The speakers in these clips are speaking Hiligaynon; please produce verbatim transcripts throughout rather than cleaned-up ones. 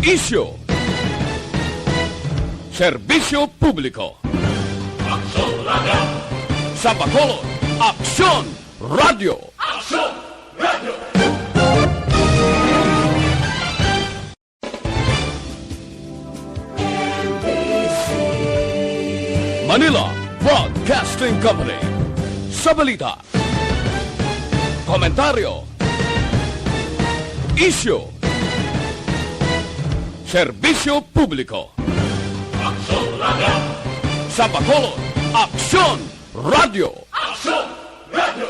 Isyu. Serbisyo publiko. Aksyon Radio. Sa Bacolod, Aksyon Radio. Aksyon Radio. Manila Broadcasting Company. Sa balita, komentaryo, isyu, serbisyo publiko. Aksyon Radio. Sa Bacolod, Aksyon Radio. Aksyon Radio.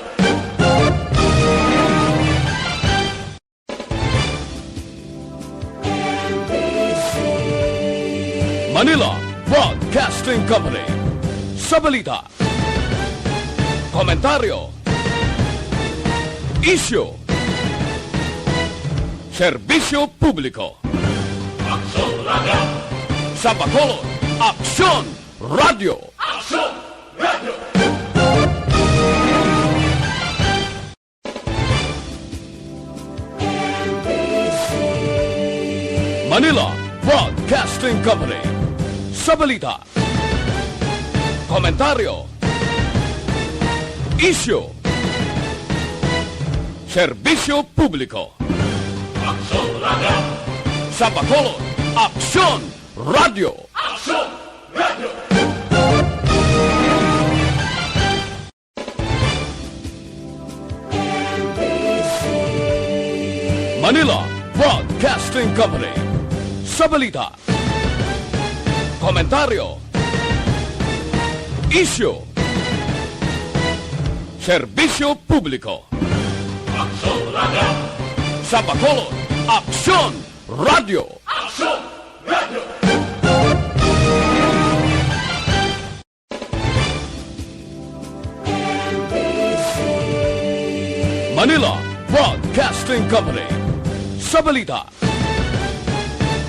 Manila Broadcasting Company. Sa balita, komentaryo, isyu, serbisyo publiko. Aksyon Radio. Sa Bacolod, Aksyon Radio. Aksyon Radio. Manila Broadcasting Company. Sa balita, komentaryo, isyu, serbisyo publiko. Aksyon Radio. Sa Bacolod, Aksyon Radio. Aksyon Radio. Manila Broadcasting Company. Sa balita, komentaryo, isyu, serbisyo publiko. Aksyon Radio. Sa Bacolod, Aksyon Radio. Aksyon Radio. Manila Broadcasting Company. Sa balita,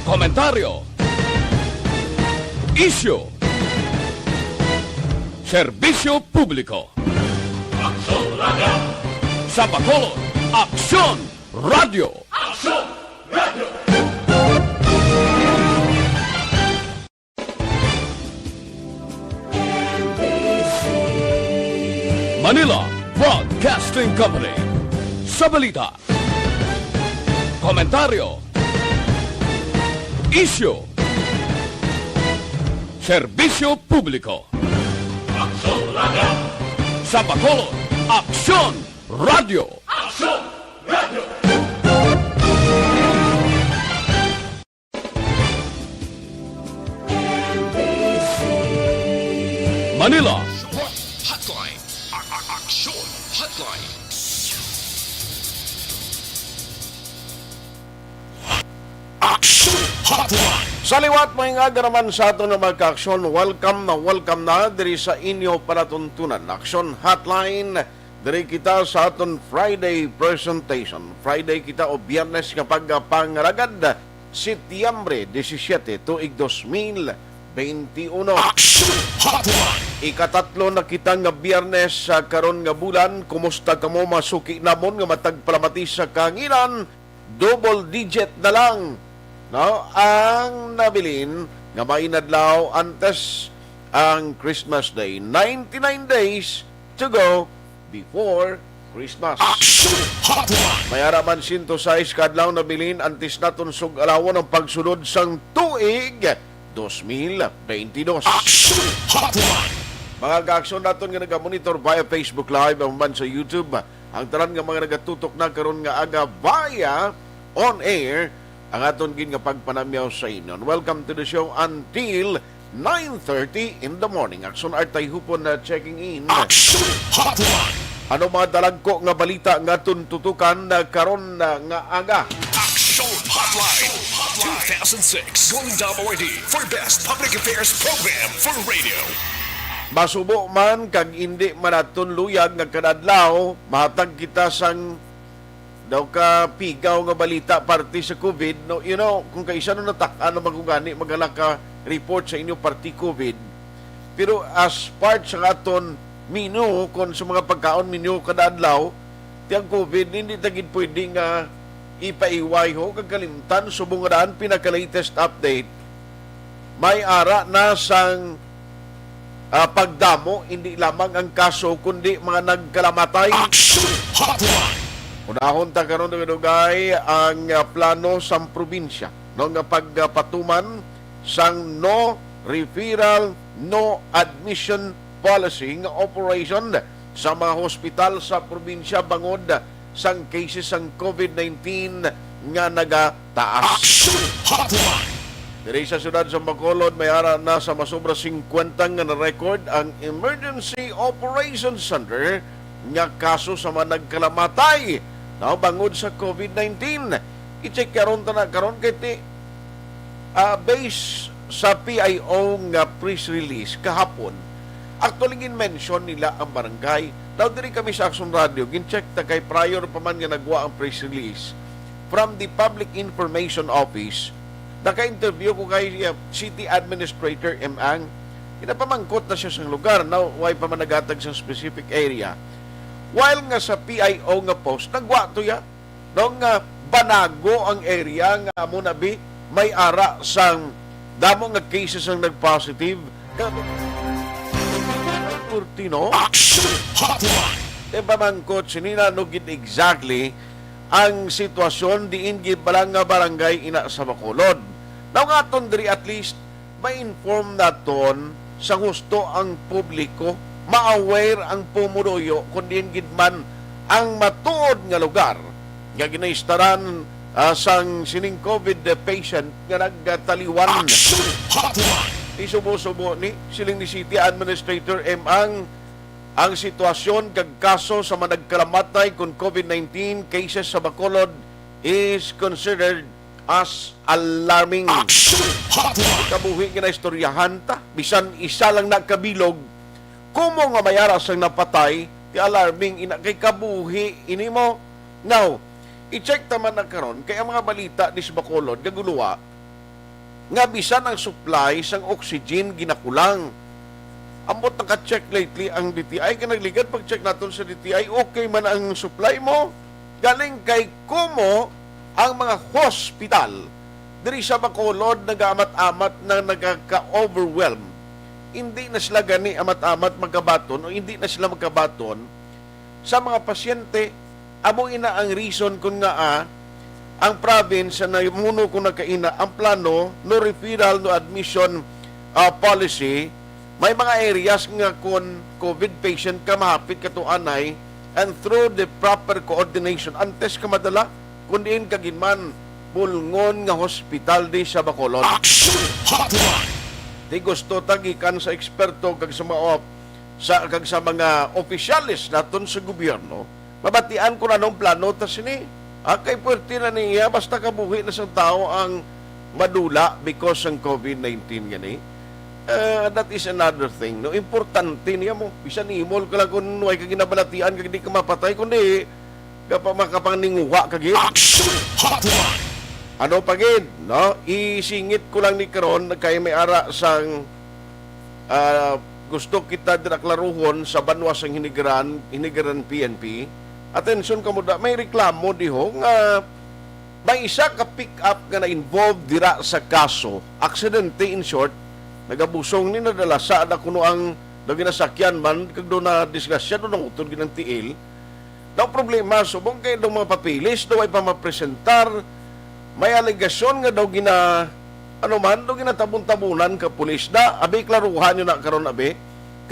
komentaryo, isyu, serbisyo publiko. Aksyon Radio. Sa Bacolod, Aksyon Radio. Aksyon Radio. Manila Broadcasting Company. Sa balita, komentaryo, isyu, serbisyo publiko. Aksyon Radio. Sa Bacolod, Aksyon Radio. Aksyon Radio. Manila. Hotline. A- a- Aksyon Hotline. Aksyon Hotline. Sa liwat, maayong aga naman sa aton nga mga kaaksyon. Welcome na welcome na diri sa inyo palatuntunan, Aksyon Hotline. Diri kita sa aton Friday presentation. Friday kita o Biyernes nga pagpangalagad, Setyembre disisiete, tuig dos mil benti uno. Action Hotline! Ikatatlo na kita nga Biyernes sa karon nga bulan. Kumusta kamo, mga suki namon nga matag palamati sa kahanginan? Double digit na lang, no, ang nabilin nga may inadlaw antes ang Christmas Day. Ninety-nine days to go before Christmas. Action Hotline! May ara man sento sais ka adlaw nabilin antes naton sug-alawon ang pagsulod sang tuig dos mil benti dos. Action Hotline! Mga kaaksyon naton nga nagamonitor via Facebook Live, ang man sa YouTube, ang tanan nga mga nagatutok na karon nga aga via on air, ang aton gid nga pagpanamyaw sa inyo. Welcome to the show until nine thirty in the morning. Aksyon Artay Hupon na checking in. Action Hotline! Ano mga dalagko nga balita nga aton tutukan na karon na nga aga? Action Hotline two thousand six Golden Dome Awardee for Best Public Affairs Program for Radio. Masubo man kag indi man naton luyag nga kada adlaw mahatag kita sang daw ka pigaw nga balita parte sa COVID, no? You know, kung kaisa na natak-an naman kung gani, maghala ka report sa inyo parte COVID. Pero as part sa aton menu, kung sa mga pagkaon menu kada adlaw, ti ang COVID, hindi ta gid pwede nga ipaiway ho kag kalimtan subong nga daan pinaka-latest update. May ara na sang, ah, pagdamo, hindi lamang ang kaso, kundi mga nagkalamatay. Action Hotline! Unahon ta karon, dugay-dugay, ang, ah, plano sang probinsya, no, nga pagpatuman sang no referral, no admission policy nga operation sa mga hospital sa probinsya bangod sang cases sang COVID nineteen nga nagataas. Action Hotline! Diri sa siyudad sa Bacolod, may ara na sa masobra singkwenta nga na-record ang Emergency Operations Center nga kaso sa mga nagkalamatay, no, bangod sa COVID nineteen. I-check karon ta na karon kay ti, ah, base sa P I O nga press release kahapon, actually, gin-mention nila ang barangay. Now, diri kami sa Action Radio, gin-check ta kay prior pa man nga nagwa ang press release from the Public Information Office. Naka-interview ko kay, uh, City Administrator M. Ang. Ginapamangkot na siya sa lugar. Now, way pa man nagatag sa specific area. While nga sa P I O nga post, nagwa to ya. No, nga banago ang area nga amo na bi may ara sang damo nga cases ang nag-positive. Kurtino? Action Hotline! Ipamangkot sini na no gid exactly ang sitwasyon diin gid pala nga barangay ina sa Bacolod. Now, nga aton diri, at least, ma-inform naton sa husto ang publiko, ma-aware ang pumuluyo kung diin gid man ang matuod nga lugar nga ginaistaran, ah, sang sining COVID patient nga nagtaliwan. Action Hotline! Isubo-subo ni, siling ni City Administrator M. Ang, ang sitwasyon kag kaso sa mga nagkalamatay kon COVID nineteen cases sa Bacolod is considered as alarming. Action Hotline! Kabuhi nga naistoryahan ta, bisan isa lang nakabilog, kumo nga may ara sang napatay, ti alarming ina kay kabuhi ini mo. Now, i-check ta man na karon kay ang mga balita di sa Bacolod nga guluwa nga bisan ang supply sang oxygen ginakulang. Ambot naka-check lately ang D T I, kay nagligad pag-check naton sa D T I, okay man ang supply mo. Galing kay kumo ang mga hospital diri sa Bacolod nagaamat-amat na nagaka-overwhelm. Hindi na sila gani amat-amat magkabaton o hindi na sila magkabaton sa mga pasyente. Amo ina ang reason kun ngaa ang province sa namuno kun nagkaina ang plano no referral, no admission, ah, policy. May mga areas nga kon COVID patient ka, mahapit ka to anay, and through the proper coordination, antes ka madala, kun diin ka ginman bulngon nga hospital di sa Bacolod. Action Hotline! Di gusto ta gikan sa eksperto kag sa mga op-, sa, kag sa mga opisyales naton sa gobyerno, mabatian kung anong plano ta sini. Ah, kay puwerte na niya, basta kabuhi na sang tao ang madula because sang COVID nineteen gani. Eh, that is another thing, no? Importante niya mo. Bisan imol ka lang kung way ka ginabalatian, kag di ka mapatay, kundi kapa-, makapanginguha ka gid. Action Hotline! Ano pa gid, no? Isingit ko lang ni karon, kay may ara sang, ah, gusto kita dira klaruhon sa banwa sang Hinigaran, Hinigaran P N P. Atensyon kamo da, may reklamo diho nga may isa ka pick-up nga na-involve dira sa kaso. Aksidente, in short, nagabusong ni, nadalasa na kuno ang daw ginasakyan man, kag daw na disgrasya, daw nangutod gid ang tiil. Daw problema, subong kay daw mga papeles, daw ay pa mapresentar. May alegasyon nga daw gina-, ano man, daw ginatabon-tabunan ka pulis. Da, abi, klaruhan niyo na karon, abi.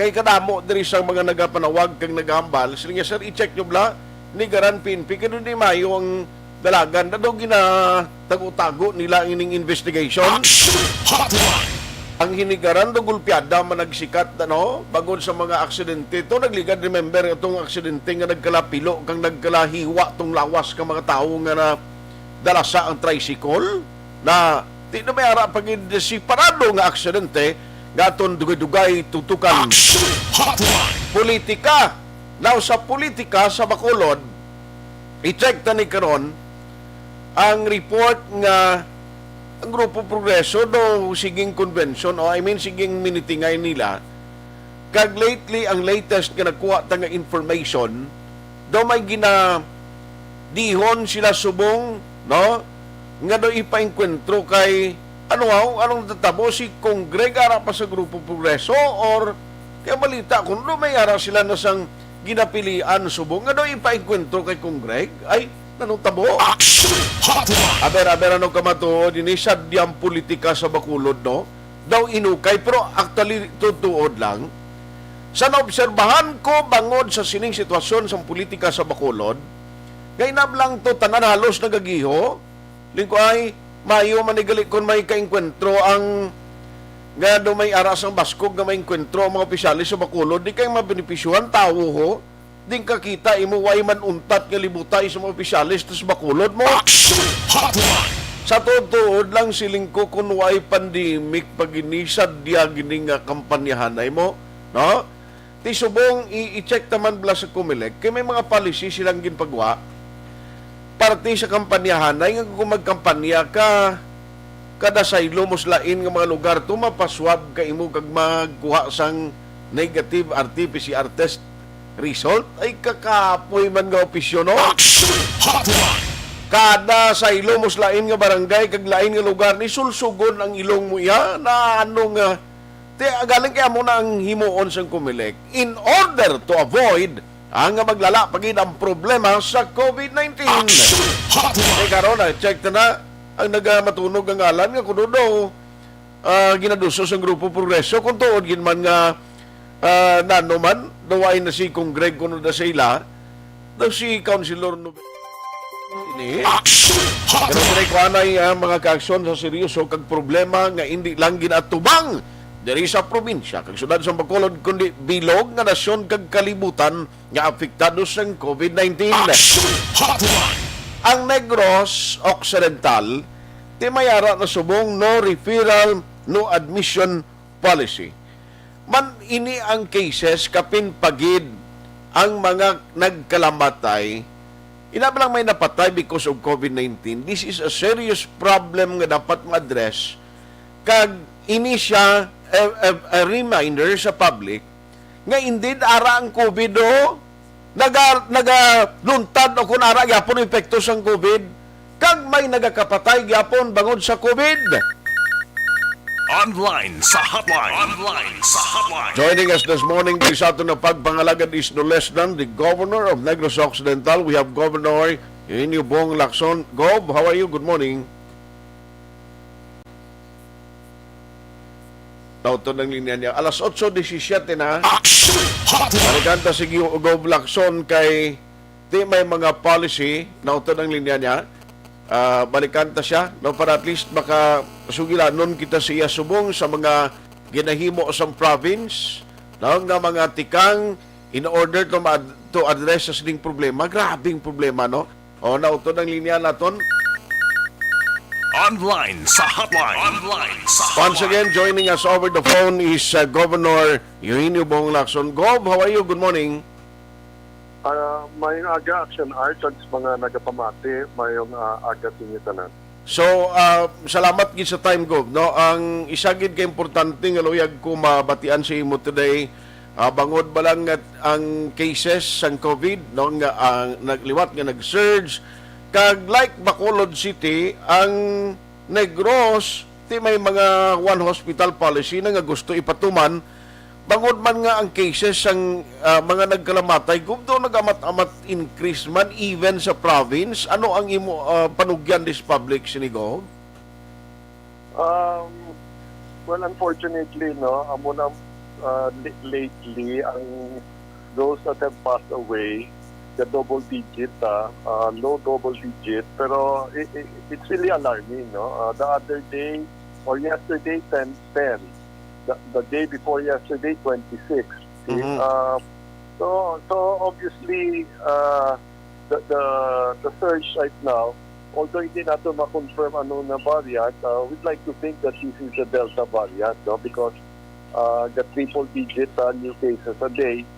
Kay kadamo diri sa mga nagapanawag kag nagahambal, sila nga, "Sir, i-check niyo bala ni Garan P N P, kay di maayo ang dalagan." Da daw ginatago-tago nila ang ining investigation. Action Hotline! Ang Hinigaran daw gulpiada man nagsikat, ano, bangod sa mga aksidente. To nagligad, remember, itong aksidente nga nagkalapilo kang nagkalahiwa tong lawas ka mga tawo nga na dalasa ang tricycle na di na may ara pa gid separado nga aksidente nga aton dugay-dugay tutukan. Action Hotline! Politika. Now, sa politika sa Bacolod, i-check ta ni karon ang report nga ang Grupo Progreso do siging convention, o I mean, siging minitingay nila. Kag lately, ang latest nga nakuha ta nga information, daw may gina-, dihon sila subong no? Nga daw ipaengkwentro kay, ano, aw, anong natabo si Congreg ara pa sa Grupo Progreso, or kaya balita kung do may ara sila na sang ginapilian subong nga daw ipaengkwentro kay Congreg? Ay, nanong tabo? Action Hotline! Aber, aber, ano ka matuod ini sa diyang politika sa Bacolod, no? Daw inukay, pero actually, tutuod lang. Sa naobserbahan ko bangod sa sining sitwasyon sa politika sa Bacolod, nga inablang to tanan halos nagagiho, lingko ay, mayo man ni gali kon may kaengkwentro ang nga do may ara sang baskog nga maengkwentro ang mga opisyales sa Bacolod, di kay mabenepisyuhan tawo ho. Ding kakita imo way man untat nga libutay sa mga opisyales tas Bacolod mo. Action Hotline! Sa tuod-tuod lang siling ko, kung way pandemic pa gini, sadya gini nga kampanyahanay mo, no? Ti subong i- i-check naman bala sa Comelec kay may mga policy silang ginpagwa parte sa kampanyahanay nga kung magkampanya ka, kada saylo mo sa lain nga mga lugar to mapaswab ka imo kag magkuha sang negative R T P C R test result. Ay, kakapoy man nga opisyon, no? Action Hotline! Kada saylo mo sa lain nga barangay kag lain nga lugar, ni sulsugon ang ilong mo iya na ano nga, ti, galing kay amo na ang himuon sang Comelec in order to avoid ang nga maglala pa gid ang problema sa COVID nineteen. Action Hotline! Kay karon, na-check na na ang nagamatunog ang ngalan nga kuno daw, ah, ginaduso sang Grupo Progreso, kung tuod gid man nga, ah, nano man, daw ay na si Congreg kuno da sa ila, daw si Councilor Nobel. Ini. Action Hotline! Pero kini kuanay, ah, mga kaaksyon sa seryoso kag problema nga indi lang ginaatubang diri sa probinsya kag syudad sa Bacolod, kundi bilog nga nasyon kag kalibutan nga apektado sang COVID nineteen. Action Hotline! Ang Negros Occidental, ti may ara na subong no referral, no admission policy. Man ini ang cases kapin pagid ang mga nagkalamatay, ina lang may napatay because of COVID nineteen. This is a serious problem nga dapat ma-address. Kag ini siya a, a, a reminder sa public nga indeed ara ang COVID, oh, naga, nagaluntad o kung ara gyapon ang epekto sang COVID, kag may nagakapatay gyapon bangod sa COVID. Online sa hotline. Online sa hotline. Joining us this morning, di sa aton na pagpangalagad is no less than the Governor of Negros Occidental. We have Governor Eugenio Bong Lacson. Gov, how are you? Good morning. Nautod ang linya niya. Alas otso disisiete na. Action Hotline! Balikan ta si Gio-, Gov Lacson kay di may mga policy. Nautod ang linya niya. Ah, balikan ta siya, no, para at least makasugilanon kita sa iya subong sa mga ginahimo sa province, no, nga mga tikang in order to ma-, to address sa sining problema. Grabing problema, no? O, nautod ang linya naton. Online sa hotline. Online sa hotline. Once again, joining us over the phone is, uh, Governor Eugenio Bong Lacson. Gov, how are you? Good morning. Ah, mayong aga, Action Art, kag sa mga nagapamati, mayong, ah, aga sa inyo tanan. So, ah, salamat gid sa time, Gov, no? Ang isa gid ka importante nga luyag ko mabatian sa imo today, ah, bangod ba lang nga ang cases sang COVID, no, nga, ah, nagliwat nga nag-surge, kag like Bacolod City, ang Negros, ti may mga one hospital policy na nga gusto ipatuman, bangod man nga ang cases sang, ah, mga nagkalamatay, Gov, do nag-amat-amat increase man even sa province. Ano ang imo, ah, panugyan dis public sini, Gov? Um, well, unfortunately, no, amo na, uh, li-, lately, ang those that have passed away, the double digit, ah, uh, low double digit, pero i-, i-, it's really alarming, no? Uh, the other day, or yesterday, ten, ten. The, the day before yesterday, twenty-six. See? Mhm. Uh, so, so obviously, uh, the, the, the surge right now, although hindi nato ma-confirm ano na variant, uh, we'd like to think that this is the Delta variant, no? Because, uh, the triple digit, uh, new cases a day,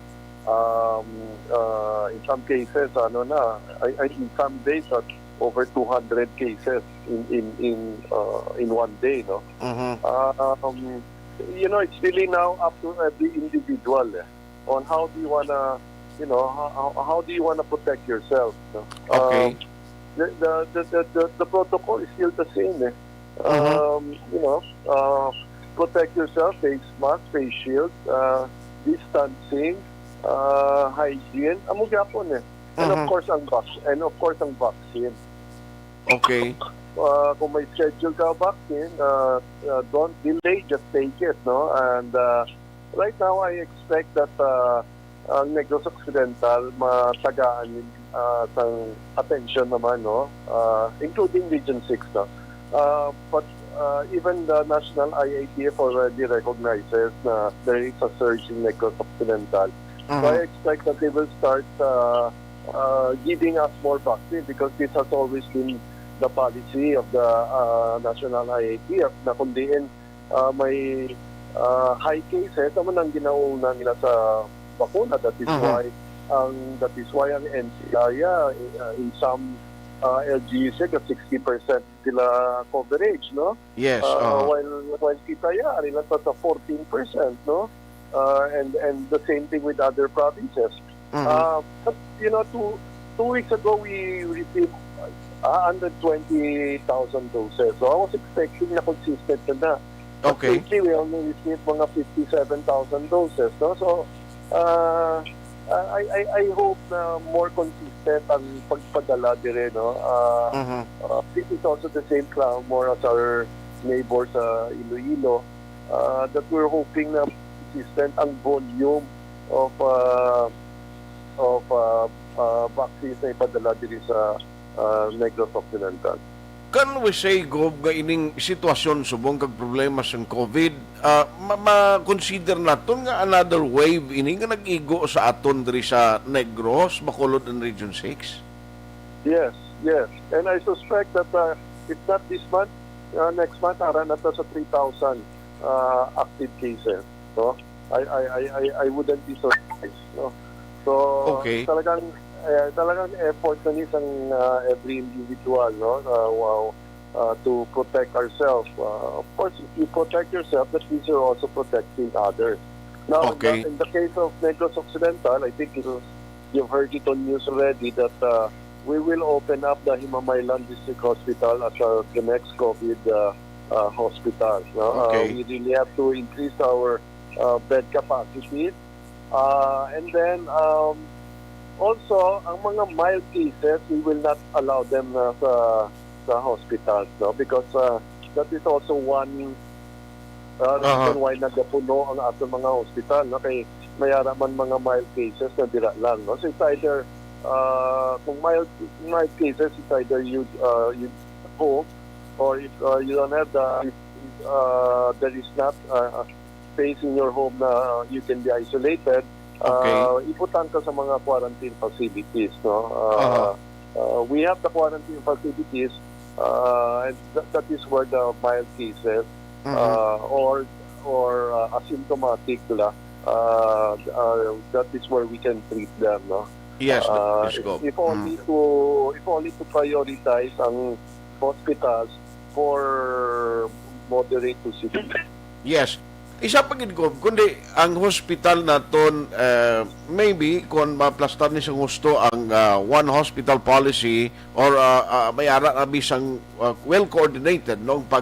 um, uh, in some cases, ano na, I, I, in some days, uh, over two hundred cases in, in, in, uh, in one day, no? Mhm. Uh, um, you know, it's really now up to every individual, eh, on how do you wanna, you know, how, how, how do you wanna protect yourself, no? Okay. Um, the, the, the, the, the, the protocol is still the same eh. Mhm. Um, you know, uh, protect yourself, face mask, face shield, uh, distancing, uh, hygiene, amo gyapon eh. And of Mhm. course ang vac-, and of course ang vaccine. Okay. Uh, kung may schedule ka vaccine, uh, uh, don't delay, just take it, no? And uh, right now I expect that uh, ang Negros Occidental matagaan uh, sang attention naman, no? Uh, including Region six, no? Uh, but uh, even the National I A T F already recognizes na there is a surge in Negros Occidental. So I Mhm. expect that they will start uh, uh, giving us more vaccine because this has always been the policy of the uh, National I A T F na kung diin uh, may uh, high cases naman ang ginauna nila sa bakuna. That is Mhm. why ang that is why ang N C R, yeah, uh, in some uh, L G Us ka sixty percent sila coverage, no? Yes, Uh, aha. while while kita ya ari lang sa fourteen percent, no? Uh, and and the same thing with other provinces. Mhm. Uh, but you know, two two weeks ago we received uh, one hundred twenty thousand doses. So I was expecting na consistent na na. But Okay. lately we only received mga fifty-seven thousand doses, no? So uh, I, I, I hope na more consistent ang pagpadala dire, no? Uh, Mhm. uh, this is also the same clamor as our neighbor sa Iloilo, uh, that we're hoping na consistent ang volume of uh, of uh, uh, vaccines na ipadala diri sa uh, Negros Occidental. Can we say, Gov, nga ining sitwasyon subong kag problema sang COVID, ah, ma-, ma-consider naton nga another wave ini nga nag-igo sa aton diri sa Negros, Bacolod, and Region six? Yes, yes. And I suspect that uh, if not this month, uh, next month, ara na ta sa three thousand uh, active cases. No? I, I, I, I, I wouldn't be surprised. No? So, Okay. talagang eh, talagang effort na ni sang uh, every individual, no? Uh, wow, uh, to protect ourselves. Uh, of course, if you protect yourself, that means you're also protecting others. Now, in the, Okay. in the case of Negros Occidental, I think it was, you've heard it on news already that uh, we will open up the Himamaylan District Hospital as uh, the next COVID uh, uh, hospital. No? Uh, Okay. We really have to increase our uh, bed capacity. Uh, and then, um, also, ang mga mild cases, we will not allow them na sa sa hospitals, no? Because uh, that is also one uh, Aha. reason why nagapuno ang aton mga hospital, no? Kay may ara man mga mild cases na dira lang, no? So it's either uh, kung mild mild cases, it's either you uh, you go, or if uh, you don't have the uh, there is not uh, space in your home na you can be isolated, Okay. uh, ibutang ka sa mga quarantine facilities, no? Uh, Aha. uh, we have the quarantine facilities, uh, and th- that is where the mild cases Mhm. uh, or or uh, asymptomatic la, uh, uh, that is where we can treat them, no? Yes, that Uh, is if, Gov. if only Mm. to if only to prioritize ang hospitals for moderate to severe. Yes. Isa pa gid, Gov, kundi ang hospital naton, uh, maybe kung maplastar ni sang husto ang uh, one hospital policy or uh, uh, may ara na bisang uh, well coordinated, no, pag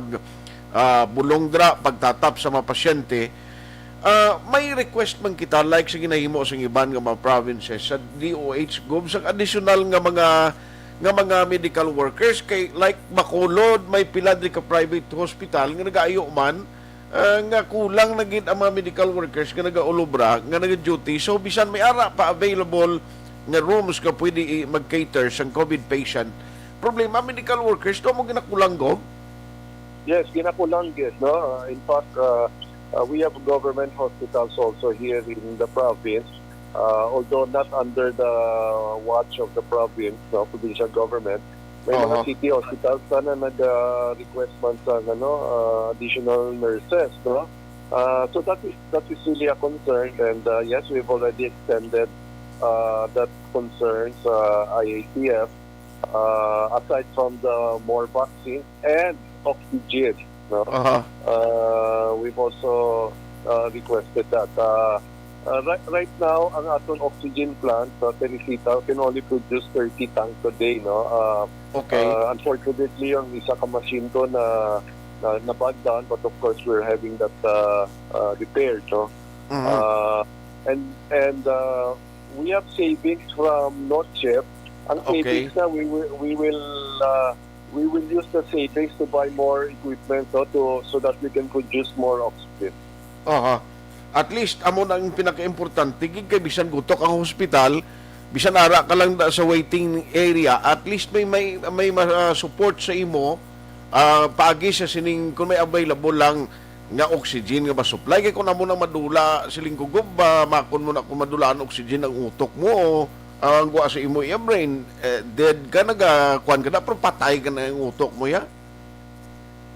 uh, bulong dra, pagtatap sa mga pasyente, uh, may request man kita like sa ginahimo sa iban nga mga provinces sa D O H, Gov, sa additional nga mga nga mga medical workers kay like Bacolod may pila diri ka private hospital nga nagaayo man ah, nga kulang na gid ang mga medical workers nga nagaulobra, nga nagaduty. So bisan may ara pa available nga rooms nga pwede i- mag-cater sang COVID patient, problema medical workers to mo ginakulang, Gov? Yes, ginakulang gid, no? Uh, in fact, uh, uh, we have government hospitals also here in the province, uh, although not under the watch of the province, no, provincial government. May mga Aha. city hospitals na, na nag-request man sa ano, uh, additional nurses, no? Uh, so that is that is really a concern, and uh, yes, we've already extended uh, that concern sa I A T F. Uh, aside from the more vaccines and oxygen, no? Aha. Uh, we've also uh, requested that. Uh, uh, right, right now, ang aton oxygen plant sa Teresita can only produce thirty tanks a day, no? Uh, Okay. Uh, unfortunately, ang isa ka machine to na, na, na-bog down, but of course, we're having that, uh, uh, repaired, no? Mhm. Uh, and, and, uh, we have savings from North Chip. Ang Okay. savings na, we will, we will, uh, we will use the savings to buy more equipment, no, to, so that we can produce more oxygen. Aha. At least, amo na ang pinakaimportante, gid kay bisan gutok ang hospital, bisan ara ka lang da sa waiting area, at least may, may, may ma-, ah, support sa imo, ah, paagi sa sining, kung may available lang nga oxygen nga ma-supply. Kay kung amo nang madula, siling ko, Gob, ah, makon mo na kung madula ang oxygen ang utok mo, o ang gwa sa imo, iya brain, eh, dead ka, naga-, kuwan ka na, pero patay ka na ang utok mo, ya?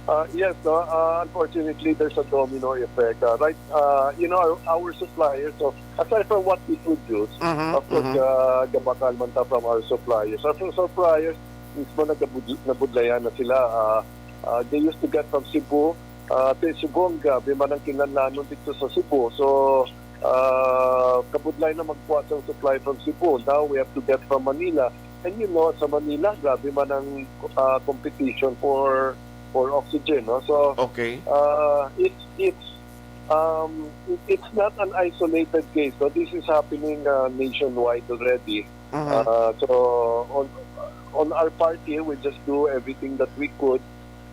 Uh, yes, no? Uh, unfortunately, there's a domino effect. Uh, right, uh, you know, our, our suppliers, so aside from what we produce, Mhm, of course, mhm. uh, gabakal man ta from our suppliers. Our suppliers, mismo nagabud-, nabudlayan na sila. Uh, uh, they used to get from Cebu. Uh, to Cebu, ang grabe man ang kinahanglanon dito sa Cebu. So, uh, kabudlay na magkuha sang supply from Cebu. Now, we have to get from Manila. And you know, sa Manila, grabe man ang, uh, competition for, for oxygen, no? So, Okay. uh, it's, it's, um, it, it's not an isolated case, no? This is happening, uh, nationwide already. Mhm. Uh, so, on, on our part here, we just do everything that we could.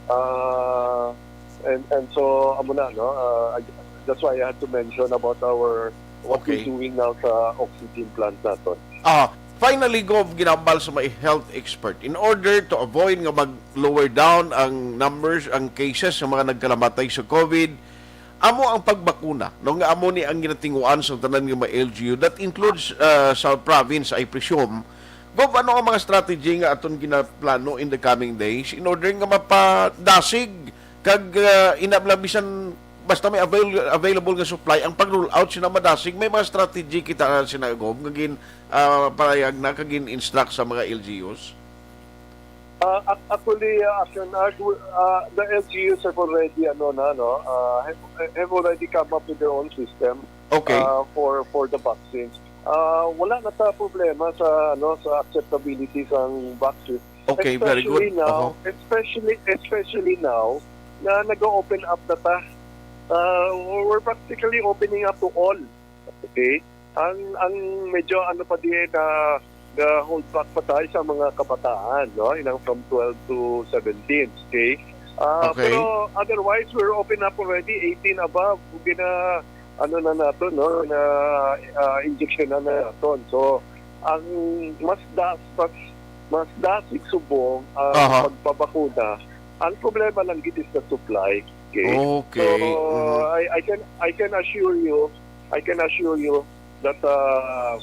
Uh, and, and so, amo na, no? Uh, I, that's why I had to mention about our, what we're Okay. doing now sa oxygen plant naton. Ah, finally, Gov, ginambal sa mga health expert, in order to avoid nga mag-lower down ang numbers, ang cases sa mga nagkalamatay sa COVID, amo ang pagbakuna, no, nga amo ni ang ginatinguan sa tanan nga mga L G U. That includes, uh, sa province, I presume. Gov, ano ang mga strategy nga aton ginaplano in the coming days in order nga mapadasig kag, uh, inabla bisan basta may avail-, available nga supply, ang pag-roll out sina madasig? May mga strategy kita, uh, sina Gov, nga gin, uh, parayag na kag gin-instruct sa mga L G Us? Uh, ac-, actually, uh, Action Art, w-, uh, the L G Us have already, ano na, no, uh, have, have already come up with their own system, Okay. uh, for, for the vaccines. Uh, wala na ta problema sa, ano, sa acceptability sang vaccine. Okay, very Especially good. now, Oho. especially, especially now na nag-open up na ta. Uh, we're practically opening up to all. Okay? Ang, ang medyo ano pa di na, na hold back pa tayo sa mga kabataan, no? Inang from twelve to seventeen, okay? Ah, Okay. Pero otherwise, we're open up already, eighteen above. Gina, ano na naton, no? Na, ah, injection na naton. So, ang mas das, mas, mas dasig subong ang Aha. pagpabakuna. Ang problema lang gid is the supply. Okay? Okay. So, Mhm. I, I can, I can assure you, I can assure you that, uh,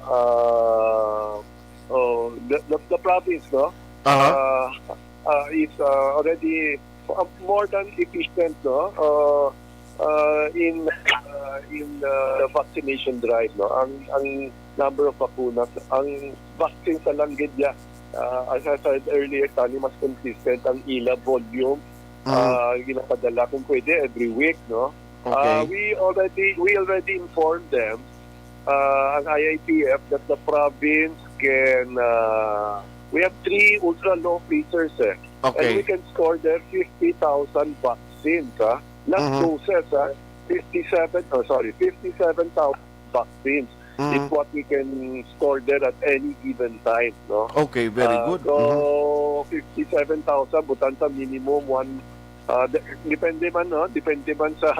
uh, oh, the, the, the province, no? Aha. Uh, uh, is, uh, already, uh, more than efficient, no? Uh, uh, in, uh, in, uh, the vaccination drive, no? Ang, ang number of vacunas, ang vaccine sa lang gid ya, uh, as I said earlier, tani mas consistent ang ila volume, Mm. uh, ginapadala kung pwede every week, no? Okay. Uh, we already, we already informed them, uh, ang I I T F, that the province can, uh, we have three ultra low freezers, eh. Okay. And we can store there fifty thousand vaccines, ha? Not Mhm. doses, ha? Fifty-seven, oh, sorry, fifty-seven thousand vaccines Mhm. is what we can store there at any given time, no? Okay, very Uh, good. so, Mhm. fifty-seven thousand, butang sa minimum one, uh, de-, depende man, no? Depende man sa,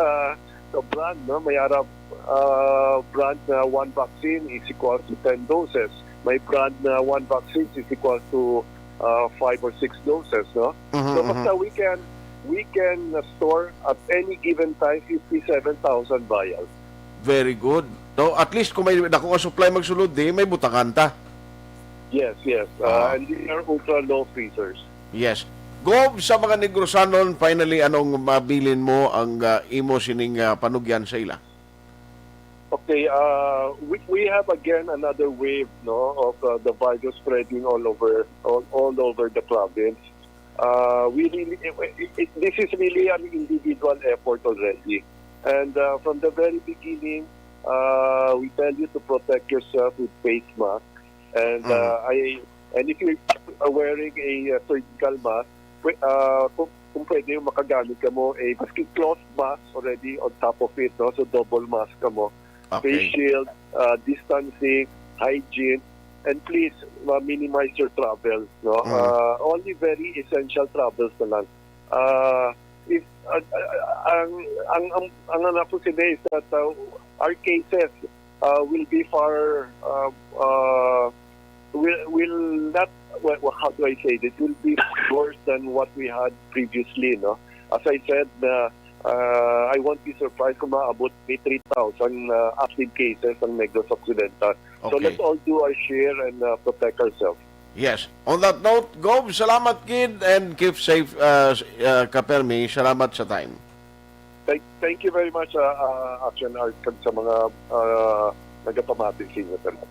sa brand, no? May ara, uh, brand na one vaccine is equal to ten doses. May brand na one vaccine is equal to, uh, five or six doses, no? Mhm, So, mhm. basta we can, we can, uh, store at any given time fifty-seven thousand vials. Very good. No, at least kung may dako nga supply magsulod, di may butangan ta. Yes, yes. Uh, Ah. And these are ultra low freezers. Yes. Gov, sa mga Negrosanon, finally, anong mabilin mo ang, ah, imo sining, ah, panugyan sa ila? Okay, uh, we, we have again another wave, no, of, uh, the virus spreading all over, all, all over the province. Uh, we really, it, it, this is really an individual effort already. And, uh, from the very beginning, uh, we tell you to protect yourself with face mask. And, Mm. uh, I, and if you, uh, wearing a uh, surgical mask, pwe- uh, kung, kung pwede yung makagamit ka mo, eh, maski cloth mask already on top of it, no? So double mask ka mo. Face Okay. shield, uh, distancing, hygiene, and please uh, minimize your travels, no? Mm. Uh, only very essential travels na lang. Uh, if uh, uh, ang ang ang ang ano po sila is that uh, our cases uh, will be far uh, uh, will will not well, well, how do I say this? Will be worse than what we had previously, no? As I said, uh, uh, I won't be surprised kung maabot may three thousand uh, active cases ang Negros Occidental. So Okay. let's all do our share and uh, protect ourselves. Yes. On that note, Gov, salamat gid and keep safe, uh, s- uh, Kapermi. Salamat sa time. Thank, thank you very much, uh, uh, Action Art, kag sa mga uh, nagapamati sa inyo tanan.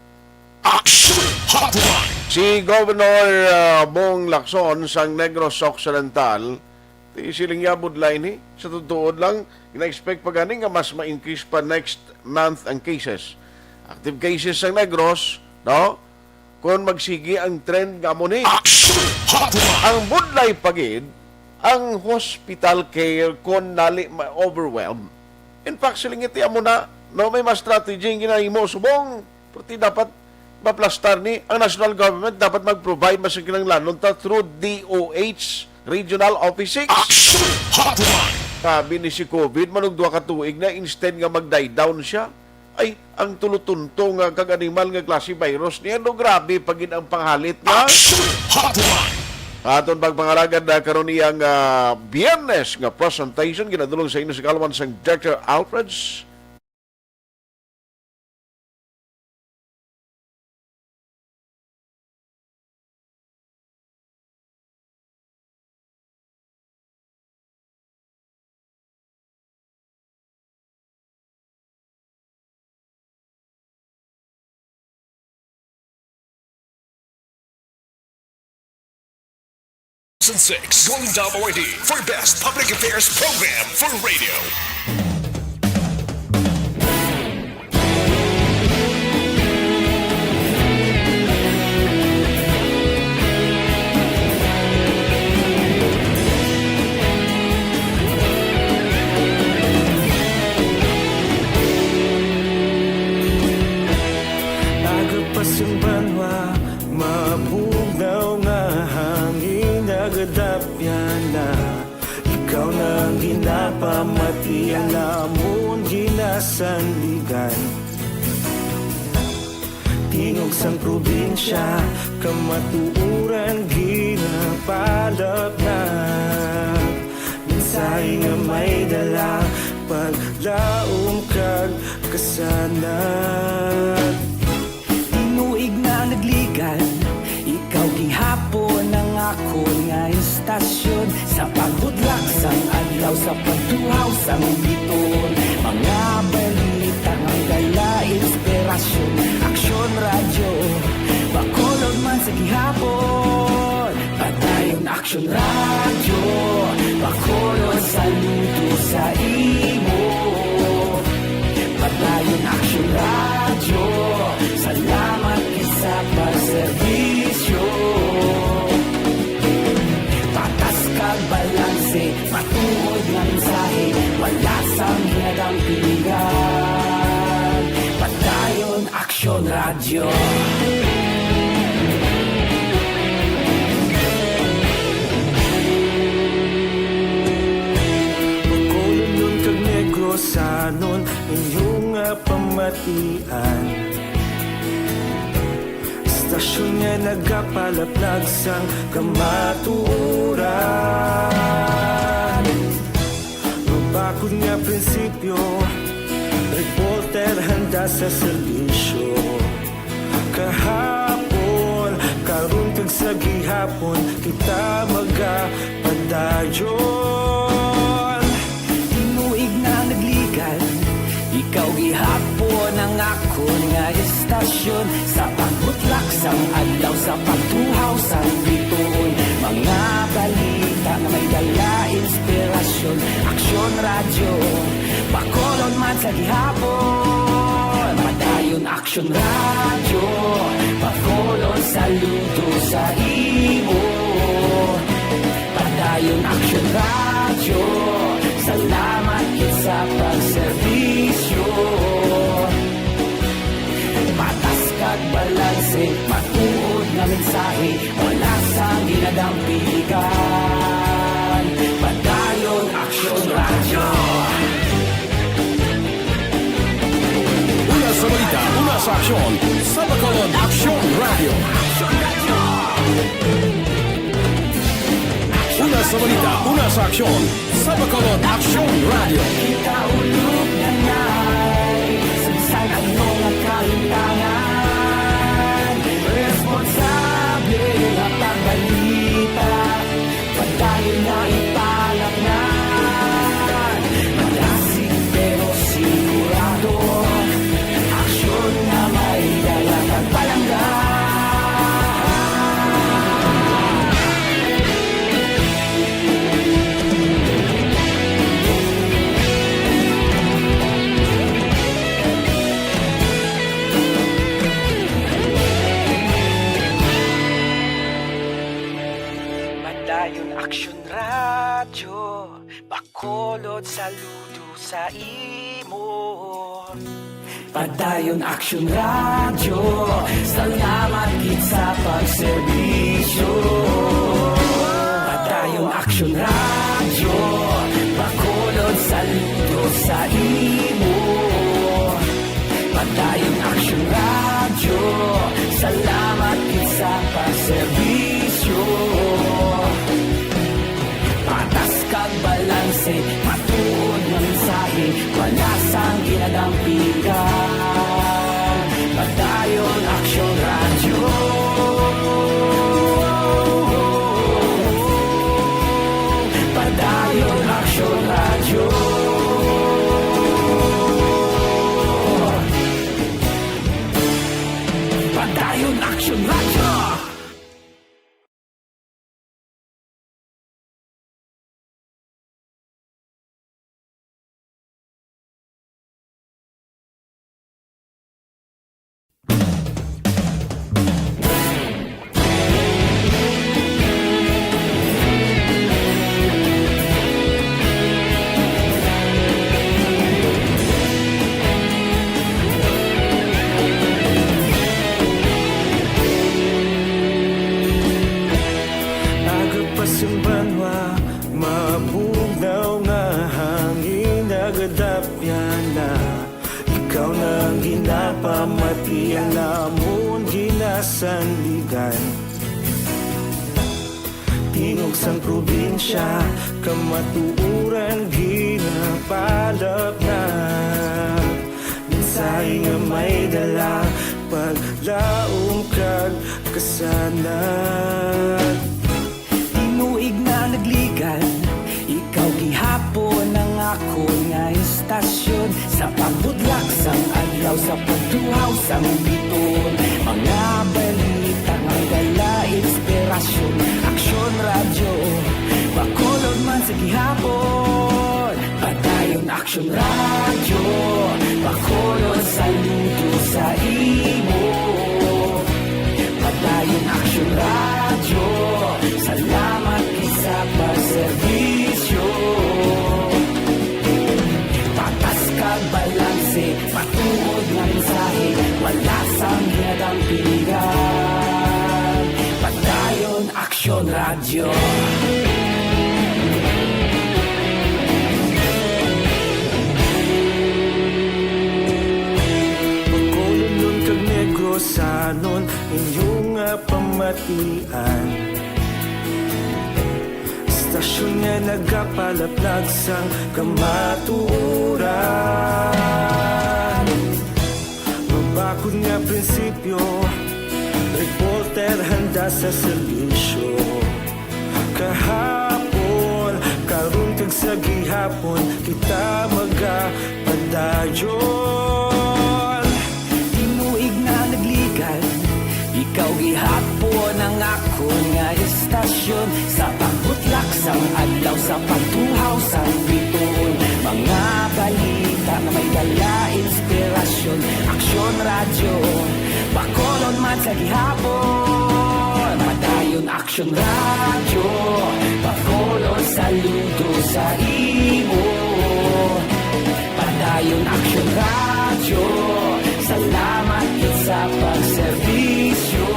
Action Hotline. Si Governor uh, Bong Lacson sang Negros Occidental, di siling niya budlay ni. Sa totoo lang, gina-expect pa gani nga mas ma-increase pa next month ang cases. Active cases sang Negros, no? Kung magsigi ang trend nga mo ni. Action Hotline. Ang budlay pa gid, ang hospital care kon nali ma-overwhelm. In fact, siling iti amo na, no, may mas strategy ang ginahimo subong. Perti dapat maplastar ni ang national government, dapat mag-provide mas kinahanglanon ta through D O H regional offices. Action Hotline. Sabi ni si COVID, manugdwa ka tuig na, instead nga mag-die down siya, ay, ang tulutunto nga kag animal nga klase virus niya, no, grabe pa gid ang panghalit niya. Action Hotline. Aton pagpangalagad na karon iyang ah, Biyernes nga presentation, ginadulong sa inyo sa kalwan sang Doctor Alfred's Thousand six Golden Dove Awardee for Best Public Affairs Program for Radio. Aga pa sing banwa, mabugnaw nga hangin, nagadapyan na. Ikaw na ang ginapamati, ang amon ginasandigan. Tingog sang probinsya, kamatuoran ginapalapnag. Mensahe nga may dala, paglaom kag kasanag. Tinuig na nagligan, ikaw gihapon ang akon nga istasyon. Sa pagbudlak sang adlaw, sa pagtuhaw sang bituon, mga balita nga dala inspirasyon. Aksyon Radyo, Bacolod man sa gihapon. Padayon Aksyon Radyo, Bacolod, saludo sa imo. Padayon Aksyon Radyo, salamat gid sa pagserbisyo. Patas kag balanse, matuod nga mensahe, wala sang ginadampingan. Padayon Aksyon Radyo. Bacolodnon kag Negrosanon, inyo nga pamatian. Istasyon nga nagapalaplag sang kamatuoran. Mabakod nga prinsipyo, reporter handa sa serbisyo. Kahapon, karon kag sa gihapon, kita magapadayon. Tinuig na nagligan, ikaw gihapon ang akon nga istasyon. Sa pagbutlak sang adlaw, sa pagtuhaw sang bituon, mga balita nga may dala inspirasyon. Aksyon Radyo, Bacolod man sa gihapon. Padayon Aksyon Radyo, Bacolod, Saludo sa imo, Padayon Aksyon Radyo. Salamat gid sa pagserbisyo. Patas kag balanse, matuod nga mensahe, wala sang ginadampigan. Padayon Aksyon Radyo. Una sa balita, una sa aksyon, sa Bacolod Aksyon Radyo. Una sa balita, una sa aksyon, sa Bacolod Aksyon Radyo. Kita ulog na nay, sa bisan ano nga kahimtangan, responsable nga pagbalita. Padayon nga ipalaknad, madasig pero sigurado, aksyon nga may dala kag palangga. Padayon Aksyon Radyo, Bacolod, saludo sa imo. Padayon Aksyon Radyo, salamat gid sa pagserbisyo. Padayon Aksyon Radyo, Bacolod, saludo sa imo. Padayon Aksyon Radyo, salamat gid sa pagserbisyo. Patas kag balanse, matuod nga mensahe, wala sang ginadampigan. Padayon Aksyon Radyo. Padayon Aksyon Radyo. Padayon Aksyon Radyo. Aga pa sang banwa, mabugnaw nga hangin nagadapyan na. Ikaw na ang ginapamati, ang amon ginasandigan. Tingog sang probinsya, kamatuoran ginapalaknad. Mensahe nga may dala, paglaom kag kasanag. Tinuig na nagligan, ikaw gihapon ang akon nga istasyon. Sa pagbutlak sang adlaw, sa pagtuhaw sang biton, mga balita nga dala inspirasyon. Aksyon Radyo, Bacolod man sa gihapon. Padayon Aksyon Radyo, Bacolod, saludo sa imo. Padayon Aksyon Radyo, salamat gid sa pagserbisyo. Patas kag balanse, matuod nga mensahe, wala sang ginadampigan. Padayon Aksyon Radyo. Bacolodnon kag Negrosanon, inyo nga pamatian. Istasyon nga nagapalaplag sang kamatuoran. Mabakod nga prinsipyo, reporter handa sa serbisyo. Kahapon, karon kag sa gihapon, kita magapadayon. Tinuig na nagligan, ikaw gihapon ang akon nga istasyon. Sa pagbutlak sang adlaw, sa pagtuhaw sang biton, mga balita nga may dala inspirasyon. Aksyon Radyo, Bacolod man sa gihapon. Aksyon Radyo, Bacolod, saludo sa imo. Padayon Aksyon Radyo, salamat gid sa pagserbisyo.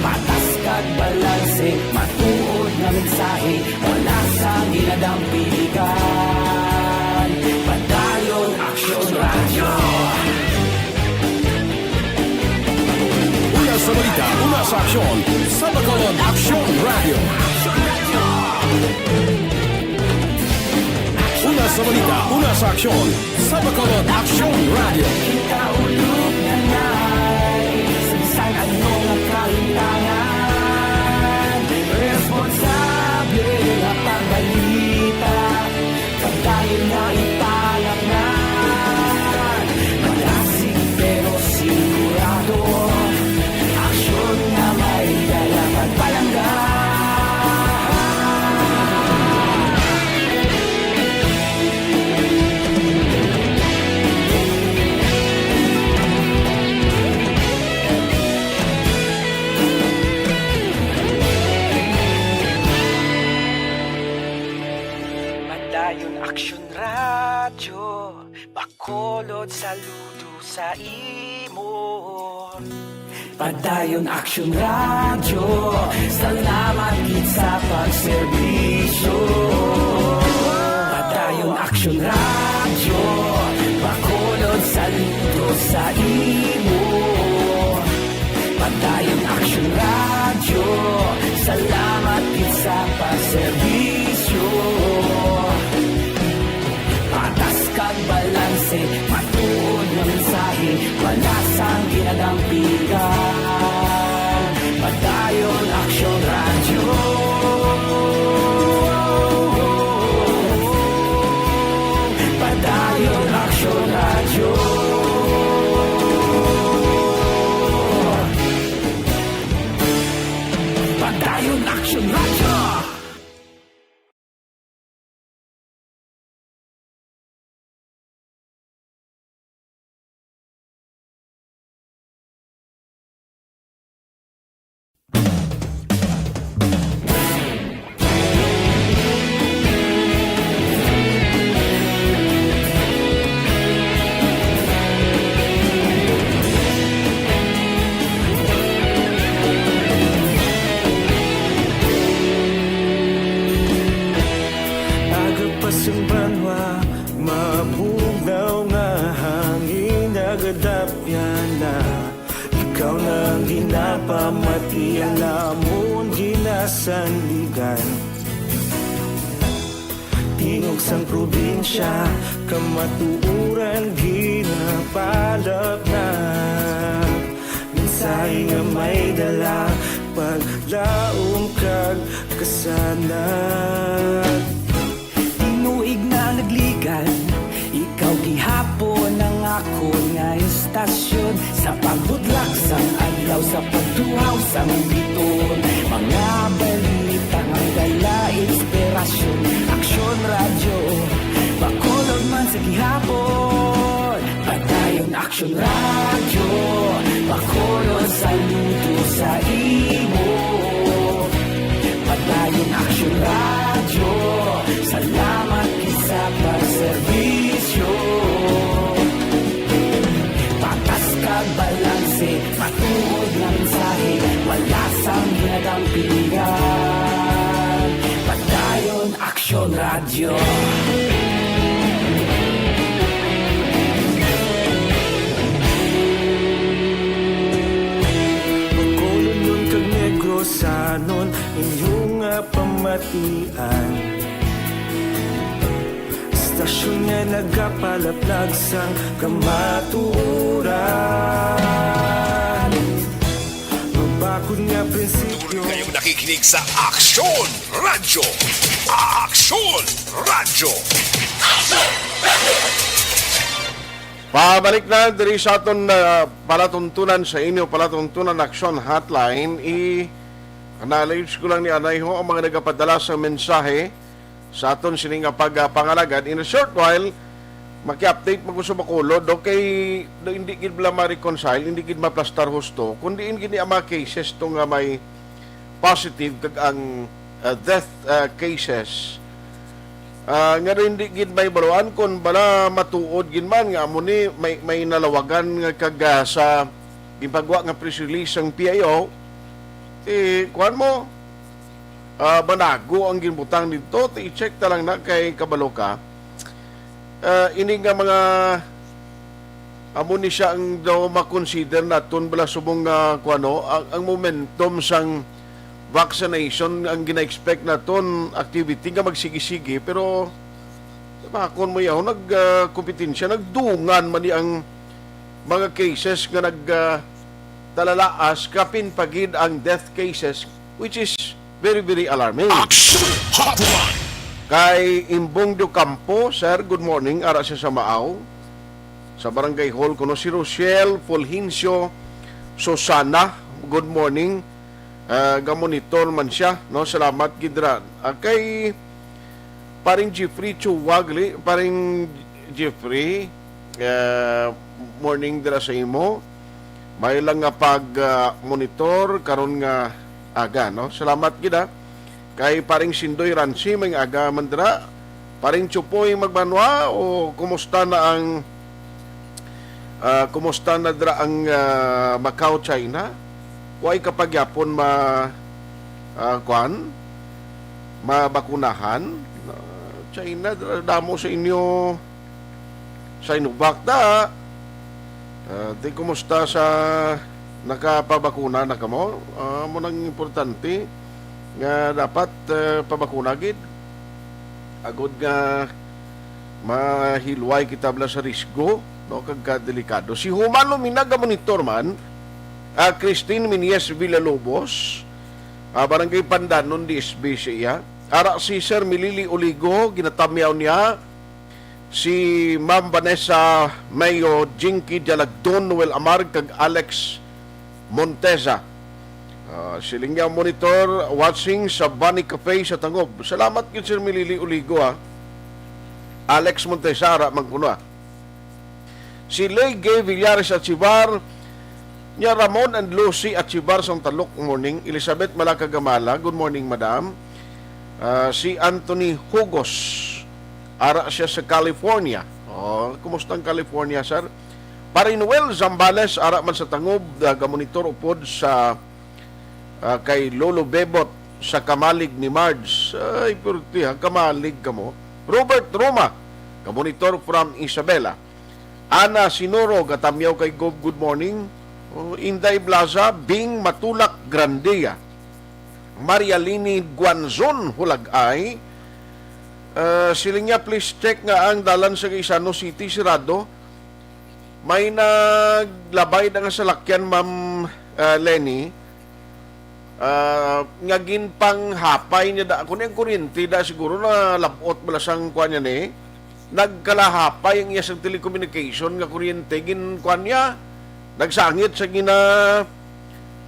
Patas kag balanse, matuod nga mensahe, wala sang ginadampigan. Padayon Aksyon Radyo. Una sa balita, una sa aksyon, sa Bacolod Aksyon Radyo. Una sa balita, una sa aksyon, sa Bacolod Aksyon Radyo. Kita ulog na nay, sa bisan ano nga kahintangan, responsable nga pagbalita. Pagdayon na ipalapnan, malasig pero sigurado. Aksyon nga may dala pagpalangga. Padayon Aksyon Radyo, Bacolod, saludo sa imo. Padayon Aksyon Radyo, salamat gid sa pagserbisyo. Padayon Aksyon Radyo, Bacolod, saludo sa imo. Padayon Aksyon Radyo, salamat gid sa pagserbisyo. Patas kag balanse, matuod nga mensahe, wala sang ginadampigan. Padayon Aksyon Radyo. Padayon Aksyon Radyo. Padayon Aksyon Radyo. Aga pa sang banwa, mabugnaw nga hangin, nagadapyan na. Ikaw na ang ginapamati, ang amon ginasandigan. Tingog sang probinsya, kamatuoran ginapalapnag. Mensahe nga may dala, paglaom kag kasanag. Tinuig na nagligan, ikaw gihapon ang akon nga istasyon. Sa pagbudlak sang adlaw, sa pagtuhaw sang biton, mga balita nga dala inspirasyon. Aksyon Radyo, Bacolod man sa gihapon. Padayon Aksyon Radyo, Bacolod, saludo sa imo. Padayon Aksyon Radyo, salamat gid sa pagserbisyo. Patas kag balanse, matuod nga mensahe, wala sang ginadampigan. Padayon Aksyon Radyo. Bacolodnon kag Negrosanon, inyo nga pamatian. Istasyon nga nagapalaplag sang kamatuoran. Mabakod nga prinsipyo. Patuloy kayong nakikinig sa Aksyon Radyo. Aksyon Radyo. Pabalik na diri sa aton, ah, palatuntunan, sa inyo palatuntunan, Aksyon Hotline. I-acknowledge ko lang ni anay ho ang mga nagapadala sa mensahe sa aton sini nga pagpangalagad. In a short while, maki-update man ko sa Bacolod, okay, do, hindi gid bala ma-reconcile, hindi gid maplastar husto, kundi in gini ang mga cases to nga may positive kag ang, ah, death, ah, cases, ah, nga hindi gid may baluan kung bala matuod gid man nga amo ni may, may nalawagan nga kag, ah, sa ginpagwa nga press release sang P I O, eh, kuwan mo, ah, banago ang ginbutang dito, ti i-check ta lang na kay kabalo ka. Ah, ini nga mga amo ni siya ang daw ma-consider naton bala subong nga kuwano, ang, ang momentum sang vaccination ang gina-expect naton activity nga magsigi-sige, pero bakon mo yaw nag, ah, kompetensya, nagdungan man ni ang mga cases nga nag, ah, talalaas, kapin pa gid ang death cases, which is very, very alarming. Action Hotline! Kay Imbong de Ocampo, sir, good morning, ara siya sa Maaw, sa Barangay Hall kuno. Si Rochelle Fulgencio Susana, good morning. Ah, gamonitor man siya, no? Salamat gid ra. Ah, kay Paring Jeffrey Chuwagli, Paring Jeffrey, ah, morning dira sa imo. May lang nga pag, ah, monitor karon nga aga, no? Salamat gid, ah. Kay Paring Sindoy Ransi, may aga man dira. Paring Chupoy Magbanwa, o kumusta na ang, ah, kumusta na dira ang, ah, Macau, China? Way ka pa gyapon ma, ah, kuan? Mabakunahan? Ah, China, dira damo sa inyo Sinovac da. Ah, di kumusta sa nakapabakuna na kamo? Ah, mo nang importante nga dapat, ah, pabakuna gid. Agod nga mahilway kita bala sa risgo, no, kag kadelikado. Si Human Lumina, gamonitor man, ah, Christine Minyes Villalobos, ah, Barangay Pandanon, D S B siya. Ara si Sir Milili Oligo, ginatamyaw niya si Ma'am Vanessa Mayo, Jinky Dialagdon, Noel Amar, kag Alex Monteza. Ah, siling niya, monitor, watching sa Bunny Cafe sa Tangob. Salamat gid, Sir Milili Oligo, ha. Alex Monteza, ara man kuno, ha. Si Lay Gay Villares Achivar, niya Ramon and Lucy Achivar sang Talok, morning. Elizabeth Malacagamala, good morning, madam. Ah, si Anthony Hugos, ara siya sa California. Oh, kumusta ang California, sir? Pare Noel Zambales, ara man sa Tangob, nagamonitor upod sa, ah, kay Lolo Bebot sa Kamalig ni Marge. Ay, purti ha, Kamalig kamo. Robert Roma, gamonitor from Isabela. Ana Sinoro, gatamyaw kay Gob, good morning. Oh, Inday Blaza, Bing Matulak Grandia. Marialini Guanzon, Hulagay. Ah, siling niya, please check nga ang dalan sa Gaisano City, sirado. May naglabay na nga salakyan, Ma'am, ah, Lenny. Ah, nga ginpanghapay niya da, kung yung kuryente da, siguro na labot bala sang kuan niya ni. Nagkalahapay ang iya sang telecommunication nga kuryente, gin kuan niya. Nagsangit sa gina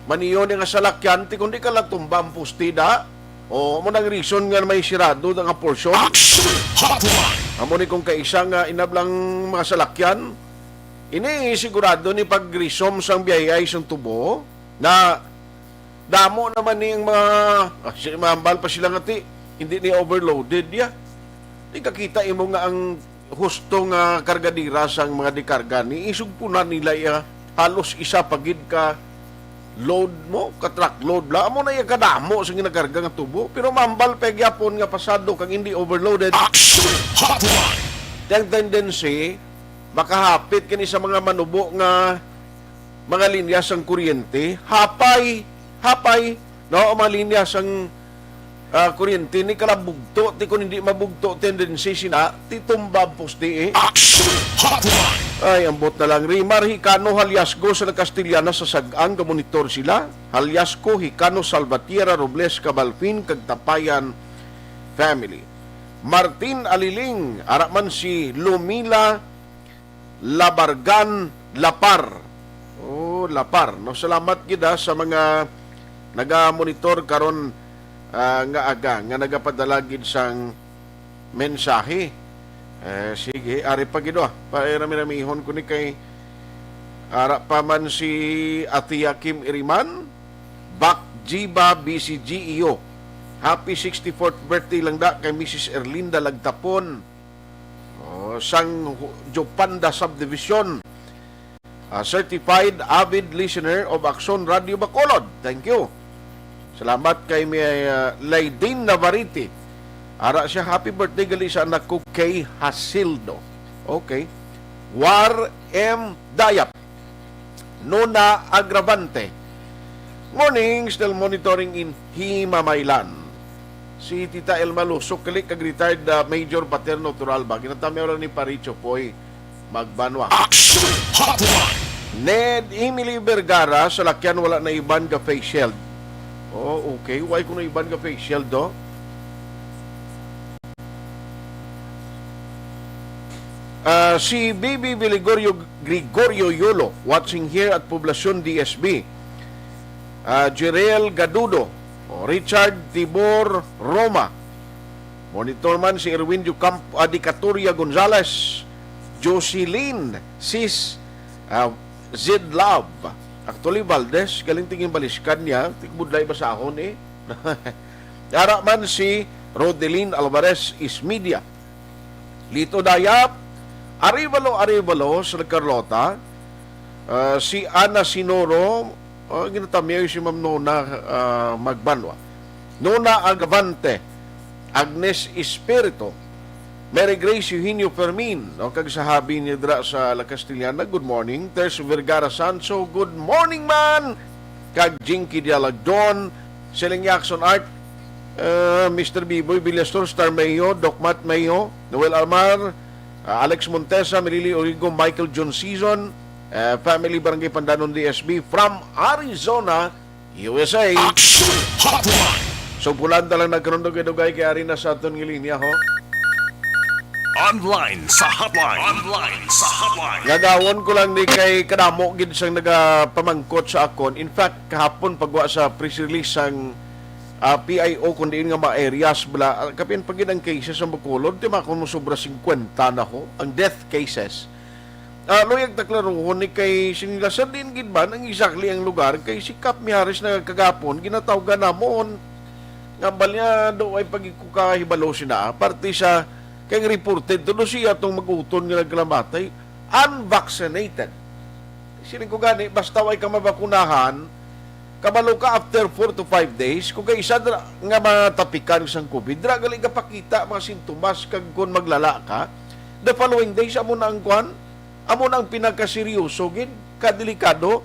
maniyo ni nga salakyan, ti kundi ka lang tumba ang poste da. O, mo nang reason nga may sirado na nga portion. Action Hotline! Amo ni kung kaisa nga inablang mga salakyan, ini sigurado ni pag-resume sang biyayay sang tubo na damo naman ni ang mga, ah, si-, mahambal pa sila nga ti, hindi ni overloaded ya. Di kakita imo nga ang husto nga kargadira sang mga dikarga ni isugpunan nila iya halos isa pa gid ka load mo, ka truck load la. Amo na iya kadamo sa ginakarga nga tubo. Pero mahambal pa gyapon nga pasado kag hindi overloaded. Action Hotline! Ti ang tendency, makahapit kini sa mga manubo nga mga linya sang kuryente, hapay, hapay, no, ang mga linya sang, ah, kuryente, ni kalabugto, ti kung hindi mabugto, tendency sina, ti tumba ang poste, eh. Action Hotline! Ay, ambot na lang. Rimar Hicano Haliasgo sa Nagkastiliana sa Sag-ang, gamonitor sila. Haliasgo, Hicano, Salvatierra, Robles, Cabalfin, kag Tapayan family. Martin Aliling, ara man si Lumila Labargan Lapar. Oh, Lapar. No, salamat gid, ha, sa mga naga-monitor karon, ah, nga aga, nga nagapadala gid sang mensahe. Eh, sige, ari pa gid, ah. Pairami-ramihon ko ni kay ara pa man si Ate Kim Iriman, Bak Jiba B C G E O. Happy sixty-fourth birthday lang da kay Missus Erlinda Lagtapon. Oh, sang Hu-, Jopanda Subdivision. Ah, certified avid listener of Aksyon Radio Bacolod. Thank you. Salamat kay may, ah, Laydin Navarrete. Ara siya, "Happy birthday gali sa anak ko kay Hasildo." Okay. War M Dayap. Nona Agravante. Morning, still monitoring in Himamaylan. Si Tita Elma Lusok, kali kag retired, ah, Major Paterno Turalba. Ginatamiw lang ni Paricho Poy Magbanwa. Action Hotline. Ned Emily Vergara, sa lakyan wala na iban ka face shield. Oh, okay. Why kuno iban ka face shield, do? Ah, si B B Gregorio, Gregorio Yolo, watching here at Poblacion D S B. Ah, Jerel Gadudo, oh, Richard Tibor Roma. Monitor man si Erwin Ducamp-, ah, Dicatoria Gonzales, Jocelyn, Sis, ah, Zed Love. Actually, Valdez, galing tingin baliskan niya, tikbudlay basahon eh. Ara man si Rodelin Alvarez Ismedia. Lito Dayap, Arevalo, Arevalo sa Carlota, ah, si Ana Sinoro, oh, ginatamiyaw si Ma'am Nona, ah, Magbanwa. Nona Agavante, Agnes Espiritu, Mary Grace Eugenio Fermin, o kag sa habi niya dira sa La Castellana, good morning. Ters Vergara Sancho, good morning man. Kag Jinky Dialagdon, Siling Jackson Art, uh, Mister Biboy Villasor, Star Mayo, Doc Matt Mayo, Noel Almar, uh, Alex Montesa, Milili Origo, Michael John Season, uh, family Barangay Pandanon D S B from Arizona, U S A. Action Hotline. So, pulan ta lang nagkaroon dugay-dugay kay ari na sa aton nga linya, ho? Online sa hotline. Online sa hotline. Gagawon ko lang ni kay kadamo gid sang nagapamangkot sa akon. In fact, kahapon pagwa sa press release sang, ah, P I O, kung diin nga mga areas bala, ah, kapin pa gid ang cases sa Bacolod, timakon mo sobra fifty na ho ang death cases. Ah, luyag ta klaruhon ni kay sini la, sir, diin gid man ang exactly ang lugar kay si Kap Mijares na kagapon ginatawgan namon nga balya do ay pagkukahibalo sina parte sa kay reported to do siya tong mag-uton nga nagkalamatay unvaccinated. Siling ko gani, basta way ka mabakunahan, kabalo ka after four to five days, kung kay isa dra nga matapikan sang covid, dra gali ka pakita mga sintomas kag kung maglala ka, the following days amo na ang kwan, amo na ang pinakaseryoso gid, kadelikado.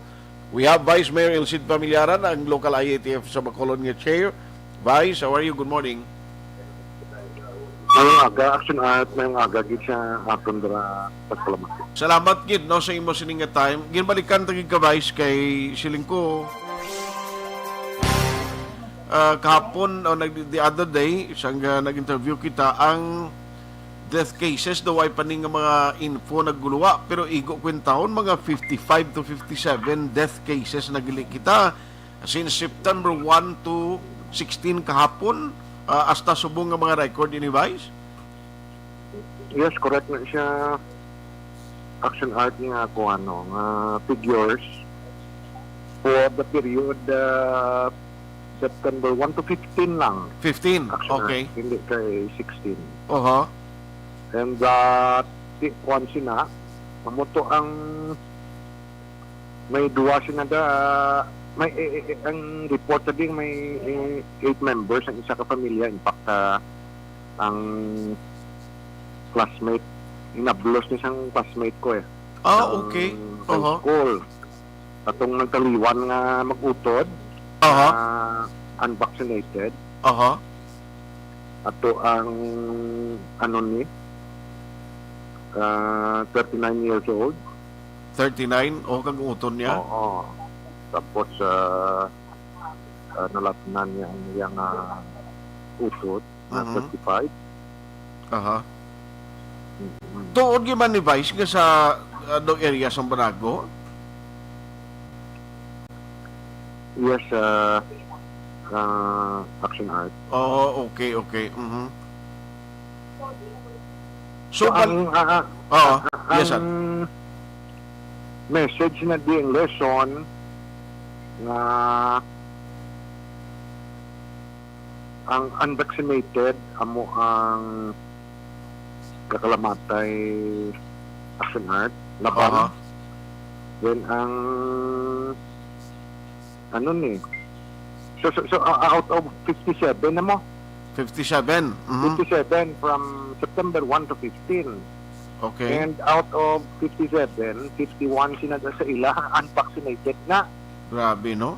We have Vice Mayor Elcid Familiaran, ang local I A T F sa Bacolod nga chair. Vice, how are you? Good morning. Mayong aga, Action Art, mayong aga gid sa aton dira sa Salamat. Salamat gid, no, sa imo sining nga time. Ginbalikan ta gid ka, Vice, kay siling ko, ah, kahapon o nag-, the other day, sang, ah, nag-interview kita, ang death cases daw ay pa ni nga mga info nagguluwa, pero igo kwentahon, mga fifty-five to fifty-seven death cases na gali kita since September one to sixteen kahapon, ah, hasta subong nga mga record ini, Vice? Yes, correct na siya. Action Art nga ako, ano, nga figures for the period, uh, September one to fifteen lang. Fifteen, Action Art, okay. Hindi kay sixteen. Oho. And, uh, ti-, kuwan sina, mamuto ang may duwa sina da, may, eh, eh, eh, ang report sa ding may, eh, eight members ang isa ka pamilya. In fact, ah, ang classmate, inablos ni sang classmate ko eh. Ah, okay. Sang high school. Katong nagtaliwan nga mag-utod, Aha. ah, unvaccinated. Aha. Ato ang, ano ni, ah, thirty-nine years old. Thirty-nine? O, kag uton niya? Oo. Tapos, ah, ah, nalatnan niya ang iyang, ah, utod na Mhm. thirty-five. Aha. Mm-mm. Tuod gyud man ni Vice nga sa, ah, daw area sa Banago? Yes, ah, ah, Action Art. Oo, okay, okay. Mhm. So, So, bal- ang, ah, ah, Oo. ah, Yes, sir. ang message na di ang lesson nga ang unvaccinated amo ang gakalamatay, Action Heart, laban. Aha. Then ang ano ni? So, so, so, uh, out of fifty-seven na mo? Fifty-seven. Mhm. Fifty-seven from September one to fifteen. Okay. And out of fifty-seven, fifty-one sina sa ila unvaccinated na. Grabe, no?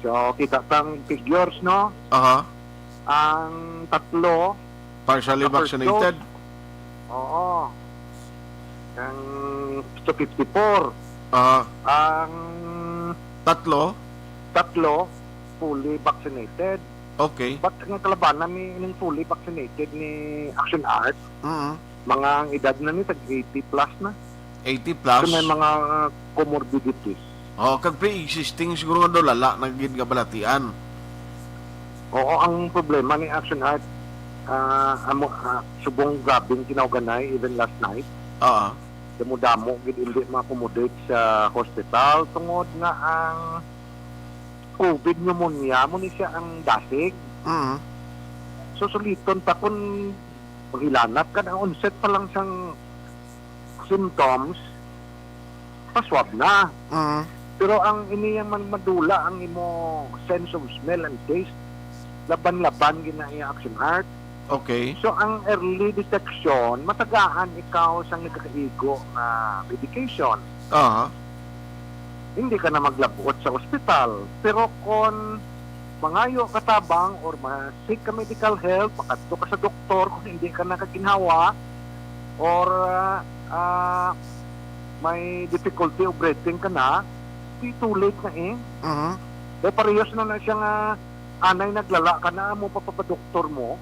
So, kita tang figures, no? Aha. Ang tatlo, Partially Sa first vaccinated. Oo. Ang sa fifty-four. Aha. Ang Tatlo. Tatlo, fully vaccinated. Okay. But ang kalabanan ni ning fully vaccinated ni Action Heart, Mhm. Mga ang edad na ni tag eighty plus na. Eighty plus. So may mga comorbidities. Oh, kag pre-existing siguro nga daw lala na gid nga balatian. Oo, ang problema ni Action Heart, ah, amo, ah, subong grabing kinauganay, even last night. Ah. Damo-damo gid hindi ma-accommodate sa hospital tungod nga ang COVID pneumonia mo ni siya ang dasig. Mm. So suliton ta kun maghilanat ka, ang onset pa lang sang symptoms, paswab na. Mm. Pero ang ini yang man madula ang imo sense of smell and taste, laban-laban gina iya Action Heart. Okay. So ang early detection, matagaan ikaw sang nagakaigo nga medication. Aha. Hindi ka na maglabot sa ospital. Pero kon mangayo ka tabang or ma-seek ka medical help, makadto ka sa doktor kung hindi ka nakaginhawa or ah, ah, may difficulty of breathing ka na, di too late na eh. Mhm. Kaya parehas na na siya nga anay naglala ka na mo papapadoktor mo.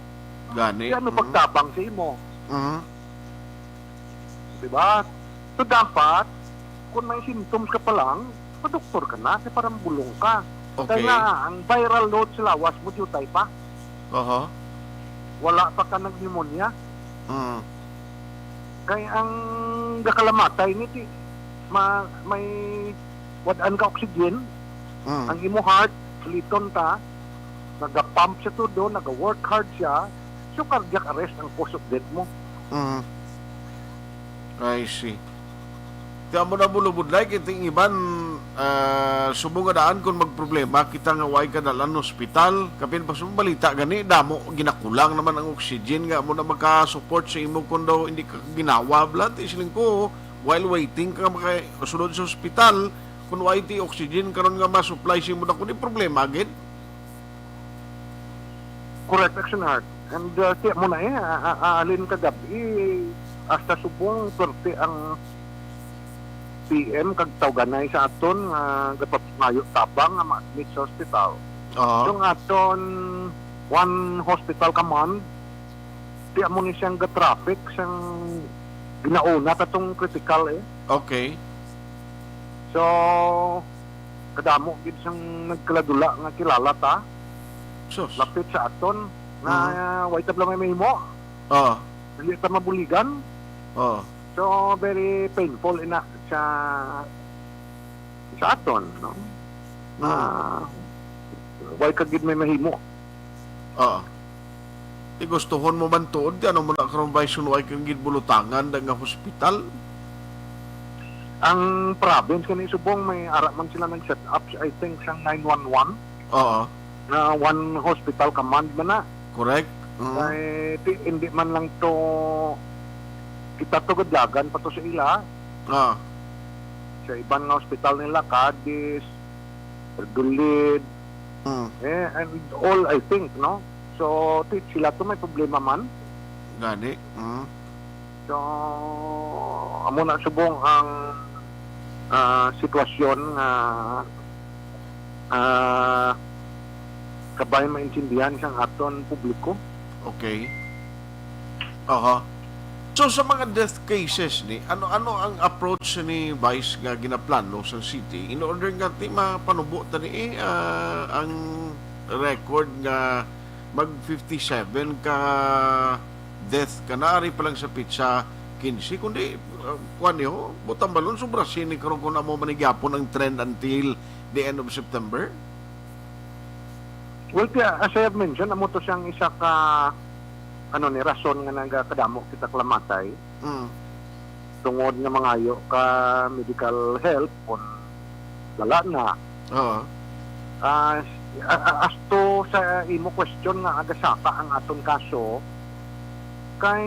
Gani. Di ano Mhm. pagtabang sa imo. Mhm. Di ba? So dapat, kung may symptoms ka pa lang, padoktor ka na, kay parang bulong ka. Okay. Kaya nga, ang viral load sa lawas mo, diutay pa. Aha. Wala pa ka nag-pneumonia. Mm. Kay ang gakalamatay ni ti, ma, may wad-an ka oxygen, Mm. ang imo heart, liton ta, naga-pump siya todo, naga-work hard siya, so cardiac arrest ang cause of death mo. Mm. I see. Kaya mo na bulubudlay, kay ting iban, ah, subong nga daan kung magproblema kita nga way kadalan hospital. Kapin pa sa balita gani, damo ginakulang naman ang oxygen nga mo na magka-support sa imo kung daw hindi ka ginawa, bla, ti siling ko, while waiting ka makasulod sa hospital, kung way ti oxygen karon nga ma-supply sa imo na kundi problema gid. Correct, Action Heart. And uh, tiya mo na eh, a- a- alin kagabi, hasta subong perti ang P M kag tawganay sa aton nga gapapangayo tabang nga ma-admit sa hospital. Oo. Yung aton one hospital command, tiya mo ni siyang ga-traffic sang ginauna ta tong critical eh. Okay. So, kadamo gid sang nagkaladula nga kilala ta. Sus. Lapit sa aton na way tabla may mahimo. Oo. Hindi ta mabuligan. Oo. So, very painful ina sa sa aton, no? Na way ka gid may mahimo. Oo. Ti gustuhon mo man tuod, ti ano mo na karon, Vice, kung way kang gid bulutangan da nga hospital? Ang province kani subong may ara man sila nag set up, I think, sang nine one one Oo. na one hospital command man na. Correct? Mm. Kay ti, hindi man lang to kita to gudlagan pa to sa ila. Ah. Sa iban nga hospital nila, Cadiz, Dulid, Mm. eh, and all, I think, no? So, ti, sila to may problema man. Gani. Mm. So, amo na subong ang ah, sitwasyon nga ah, kabay maintindihan sang aton publiko. Okay. Aha. So sa mga death cases ni, ano ano ang approach ni Vice nga ginaplano sa city in order nga ti mapanubo ta ni eh, ah, ang record nga mag fifty-seven ka death ka na, ari pa lang sa petsa quince, kundi, uh, kuwan niyo, butang balon, sobra sini karon kung amo man gyapon ang trend until the end of September. Well, tiya, as I have mentioned, amo to siyang isa ka, ano ni, rason nga nagakadamo kita kalamatay. Mm. Tungod nga mangayo ka medical help, kung wala na. Oo. Ah, s-, a-, a-, as to sa imo question nga agasaka ang aton kaso, kay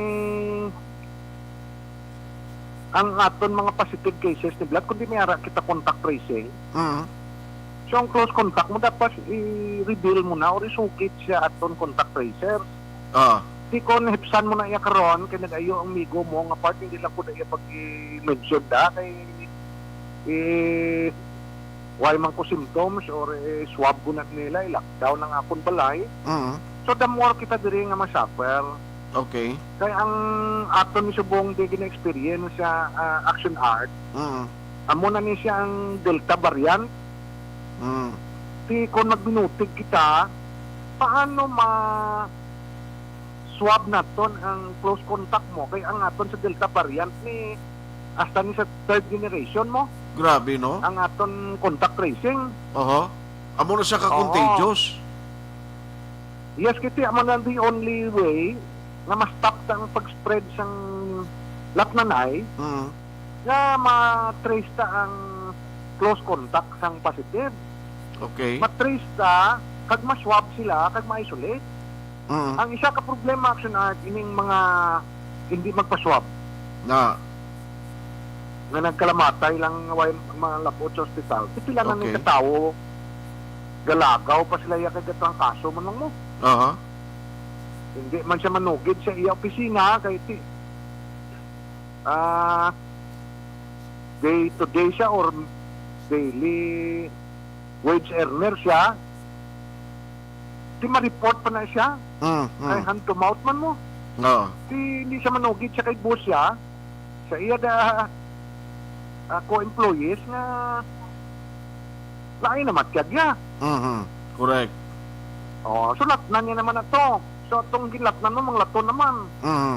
ang aton mga positive cases ni blood, kundi may ara kita contact tracing. Mm. So, ang close contact mo dapat i-reveal mo na or isugid siya aton contact tracer. Ah. Di kon hipsan mo na iya karon, kay nag-ayo ang migo mo nga part, hindi lang ko na iya pag-i-mention da, kay i-, why man ko symptoms or, eh, swab ko na nila, i-lockdown ang akon balay. Mm. So, the more kita diri nga ma-suffer. Okay. Kay ang aton ni subong di gina-experience sa, ah, Action Art, Mm. amo na ni siya ang Delta variant. Mm. Di kon magbinutig kita, paano ma-swab naton ang close contact mo? Kay ang aton sa Delta variant ni, hasta ni sa third generation mo. Grabe, no? Ang aton contact tracing. Oho. Amo na siya ka-contagious. Oo. Yes, kasi amo na the only way nga ma-stop ta ang pag-spread sang latnanay, Mm. nga ma-trace ta ang close contact sang positive. Okay. Ma-trace ta, kag ma-swab sila, kag ma-isolate. Mm. Ang isa ka problema, Action Art, ining mga hindi magpa-swab. Na. Nga nagkalamatay lang, way malabot sa ospital. Pipila na ni Okay. katawo, galagaw pa sila iya kay gatrangkaso man lang mo. Aha. Hindi man siya manugid sa iya opisina, kay ti-, ah, day to day siya or daily wage earner siya. Di ma-report pa na siya. Mm, mm. Kay hand to mouth man mo. Oo. Di, hindi siya manugid siya kay boss siya. Sa iya da, ah, co-employees nga lain na matyag niya. Mhm. Correct. Oh, so latnan niya naman na to. So atong ginlatnan mo, manglaton naman. Mhm.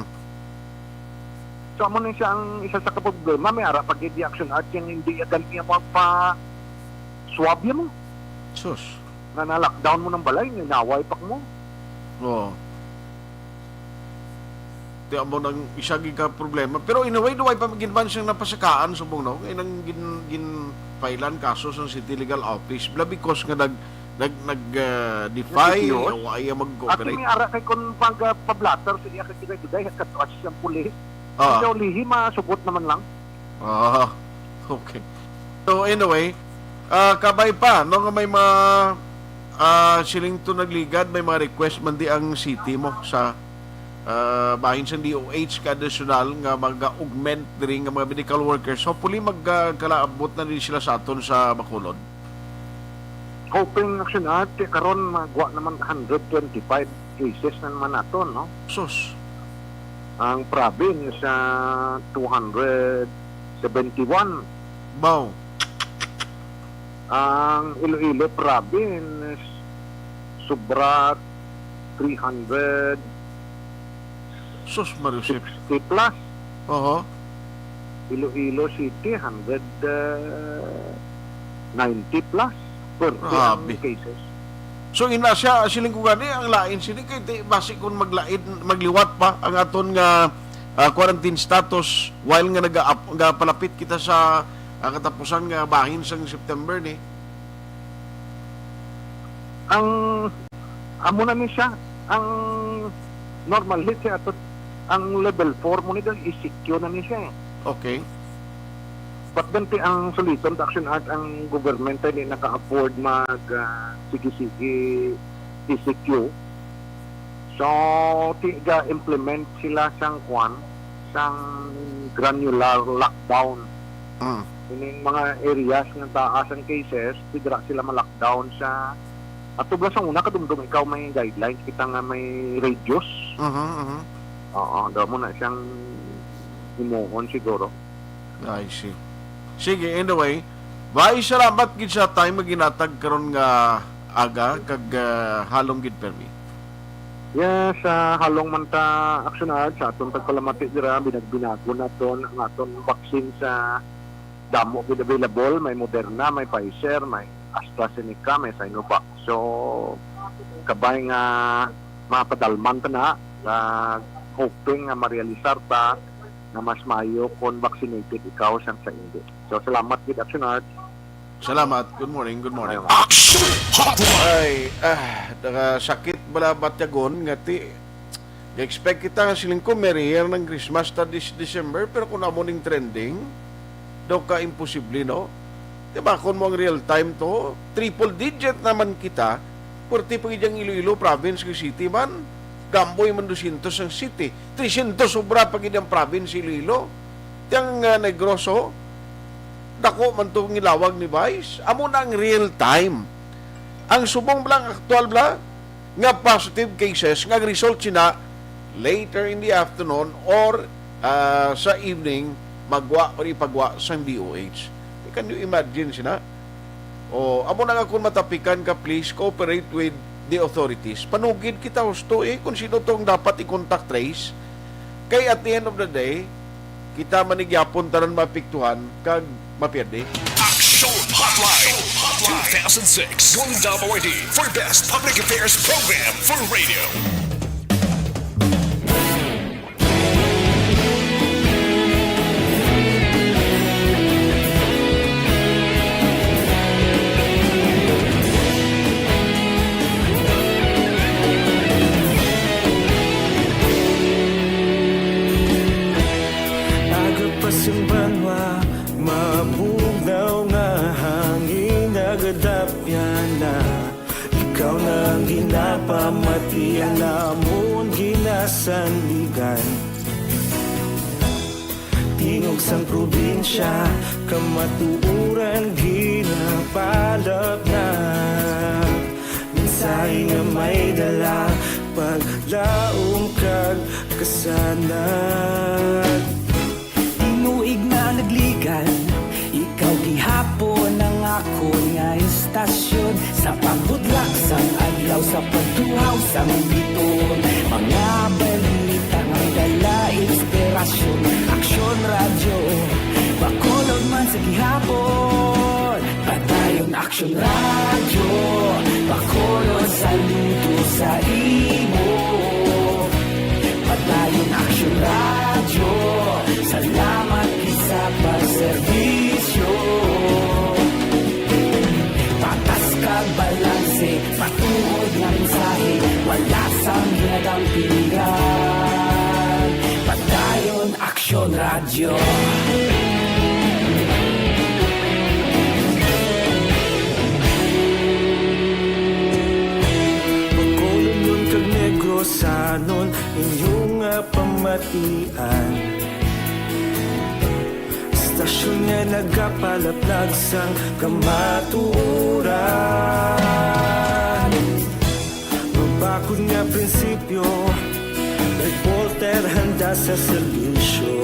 So amo ni siya ang isa sa kaproblema, may ara pa gid di Action Art yang hindi agad niya magpa-swab yan mo. Sus. Nga na-lockdown mo ng balay, nga inaway pa mo. Oo. Ti amo nang isa gid ka problema. Pero in a way, duway pa gid man siyang napasakaan subong, no? Kay nang gin-, gin-filean kaso sa City Legal Office. Bla because nga nag-, nag-, nag, ah, defy, Nag-refuse? o ayaw At mag-cooperate. May ara kay kung pag, ah, pablatter sa iya kay Duday, kadto sa siyang pulis. Ah. Ikaw lihi, masugot naman lang. Ah, okay. So anyway, ah, kabay pa, no, nga may mga, ah, siling to nagligad, may mga request man di ang city mo sa, ah, bahin sa D O H ka additional nga mag-augment diri nga mga medical workers. Hopefully, magkalaabot na din sila sa aton sa Bacolod. Hoping, Action Art, kay karon magwa naman hundred twenty-five cases na naman nato, no? Sus. Ang province, ah, two hundred seventy-one. Wow. Ang Iloilo province, sobra three hundred Sus, Mariusip. sixty plus. Oho. Iloilo City, hundred, uh, ninety plus per day ang Grabe. cases. So, ina siya, siling ko gani, ang lain sini kay di, basi kung maglain, magliwat pa ang aton nga, ah, quarantine status while nga naga-, nagapalapit kita sa, ah, katapusan nga bahin sang September ni. Ang, amo na ni siya, ang normal hit siya ato, ang level four mo ni doon, E C Q na ni siya eh. Okay. But then, ti ang solution to Action Art, ang government ay di naka-afford mag, ah, sige-sige E C Q. So, ti ga-implement sila sang kwan, sang granular lockdown. Mm. Ining mga areas nga taas ang cases, ti dira sila ma-lockdown sa, ato ba sa una, kadumdum ikaw may guidelines, kita nga may radius. Mhm, mhm. Oo, daw mo na siyang himuon siguro. I see. Sige, anyway, bay, salamat gid sa time nga ginatag karon nga aga, kag, ah, halong gid permi. Yes, sa halong man ta, Action Art, sa aton pagpalamati dira, binagbinagon naton ang aton vaccine sa damo gid available. May Moderna, may Pfizer, may AstraZeneca, may Sinovac. So, kabay nga mapadalman ta na, ah, hoping nga marealisar ta nga mas maayo kung vaccinated ikaw sang sa hindi. So, salamat gid, Action Art. Salamat. Good morning, good morning. Action Hotline! Ay, ah, nakasakit bala batyagon nga ti, ga-expect kita nga siling ko, merry year ng Christmas ta this December, pero kung amo ning trending, daw ka imposible, no? Diba, kung mo ang real time to, triple digit naman kita, pwerte pa gid ang Iloilo province kag city man, gamboy man dosyentos ang city, tresyentos sobra pa gid ang province Iloilo. Tiyang, ah, Negros, oh, dako man to ang ilawag ni Vice. Amo na ang real time. Ang subong bala, ang aktual bala, nga positive cases, nga result sina later in the afternoon or, ah, sa evening, magwa or ipagwa sang D O H. Can you imagine sina? O, amo na nga kung matapikan ka, please cooperate with the authorities. Panugid kita husto, eh, kung sino tong dapat i-contact trace. Kay at the end of the day, kita man ni gyapon tanan maapektuhan kag mapierde. Action Hotline two thousand six, Golden Dome Awardee for Best Public Affairs Program for Radio. Aga pa sing banwa, mabugnaw nga hangin, nagadapyan na. Ikaw na ang ginapamati, ang amon ginasandigan. Tingog sang probinsya, kamatuoran ginapalapnag. Mensahe nga may dala, paglaom kag kasanag. Tinuig na nagligan, ikaw gihapon ang akon nga istasyon. Sa pagbudlak sang adlaw, sa pagtuhaw sang bituon, mga balita nga may dala inspirasyon. Aksyon Radyo, Bacolod man sa gihapon. Padayon Aksyon Radyo, Bacolod, saludo sa imo. Padayon Aksyon Radyo, salamat gid sa pagserbisyo. Patas kag balanse, matuod nga mensahe, wala sang ginadampigan. Padayon Aksyon Radyo. Bacolodnon kag Negrosanon, inyo nga pamatian. Istasyon nga nagapalaplag sang kamatuoran. Mabakod nga prinsipyo, reporter handa sa serbisyo.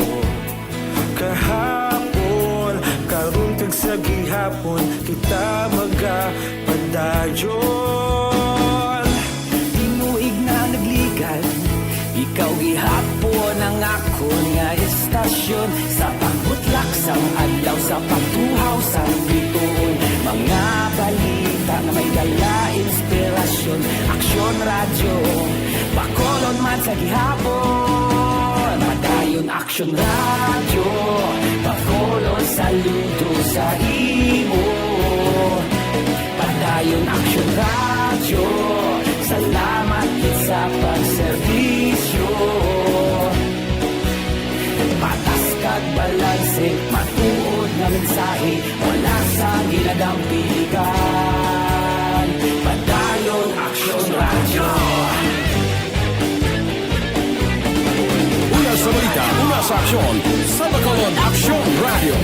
Kahapon, karon kag sa gihapon, kita magapadayon. Tinuig na nagligan, ikaw gihapon ang akon nga istasyon. Sa pagbutlak sang adlaw, sa pagtuhaw sang bituon, mga balita nga may dala inspirasyon. Aksyon Radyo, Bacolod man sa gihapon. Padayon Aksyon Radyo, Bacolod, saludo sa imo. Padayon Aksyon Radyo, salamat gid sa pagserbisyo. Patas kag balanse, matuod nga mensahe, wala sang ginadampigan. Padayon Aksyon Radyo. Una sa balita, una sa aksyon, sa Bacolod Aksyon Radyo.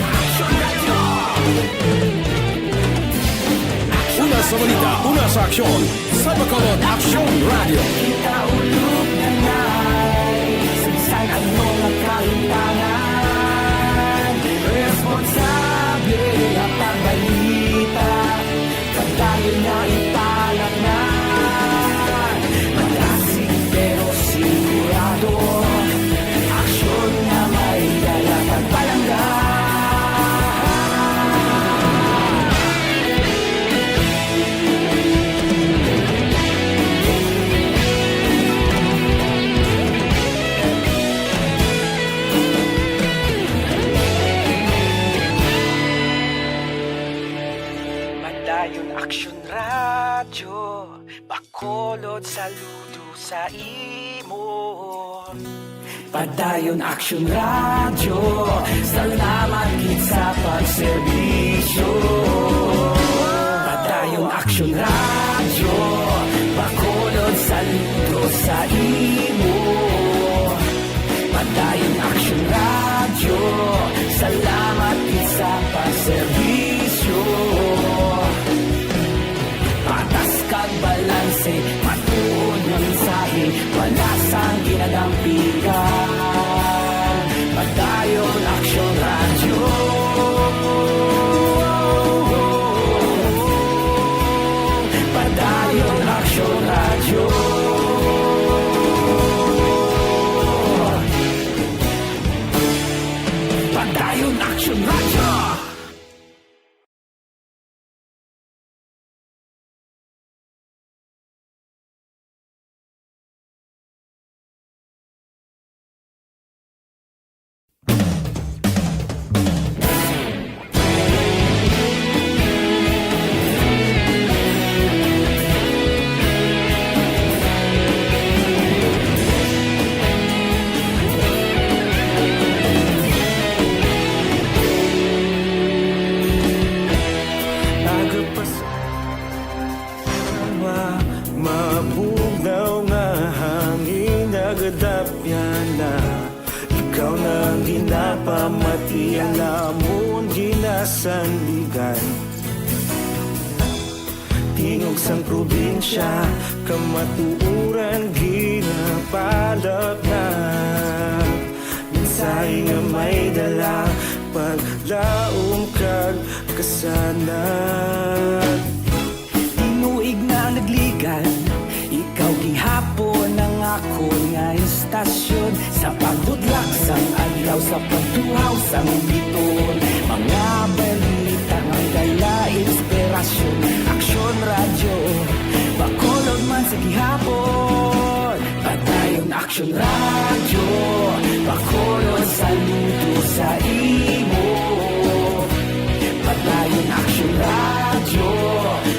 Una sa balita, una sa aksyon, sa Bacolod Aksyon Radyo. Kita ulog na nay, sa bisan ano nga kahimtangan, responsable ang pagbalita. Padayon na ipalapnag, matasig Saludo sa imo. Padayon Aksyon Radyo, salamat gid sa pagserbisyo. Padayon Aksyon Radyo, Bacolod, saludo sa imo. Padayon Aksyon Radyo, salamat gid sa pagserbisyo. Patas kag balanse, matuod nga mensahe, wala sang ginadampigan. Padayon Aksyon Radyo. Padayon Aksyon Radyo. Padayon Aksyon Radyo. Agapas-, ma-, mabugnaw nga hangin, nagadapyan na. Ikaw na ang ginapamati, ang amon ginasandigan. Tingog sang probinsya, kamatuoran ginabalak na. Mensahe nga may dala, paglaom kag kasanag. Tinuig na ang nagligan, ikaw gihapon ang akon nga istasyon. Sa pagbudlak sang adlaw, sa pagtuhaw sang bituon, mga balita nga may dala inspirasyon. Aksyon Radyo, Bacolod man sa gihapon. Padayon Aksyon Radyo, Bacolod, saludo sa imo. Padayon Aksyon Radyo,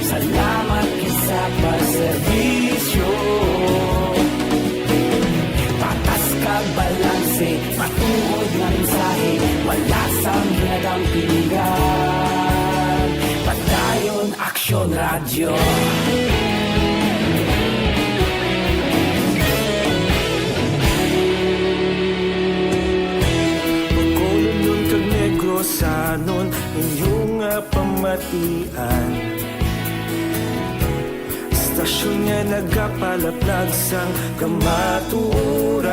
salamat gid sa pagserbisyo. Patas kag balanse, matuod nga mensahe, wala sang ginadampigan. Padayon Aksyon Radyo. Bacolodnon kag Negrosanon, inyo nga pamatian. Istasyon nga nagapalaplag sang kamatuoran.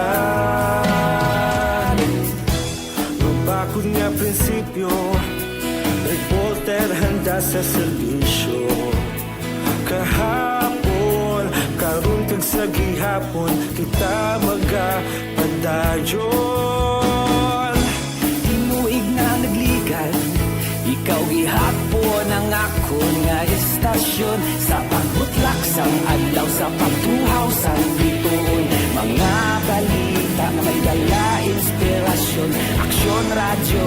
Mabakod nga prinsipyo, reporter handa sa serbisyo. Kahapon, karon, kag sa gihapon, kita magapadayon. Tinuig na ang nagligan, ikaw gihapon ang akon nga istasyon. Sa pagbutlak sang adlaw, sa pagtuhaw sang bituon, mga balita nga may dala inspirasyon. Aksyon Radyo,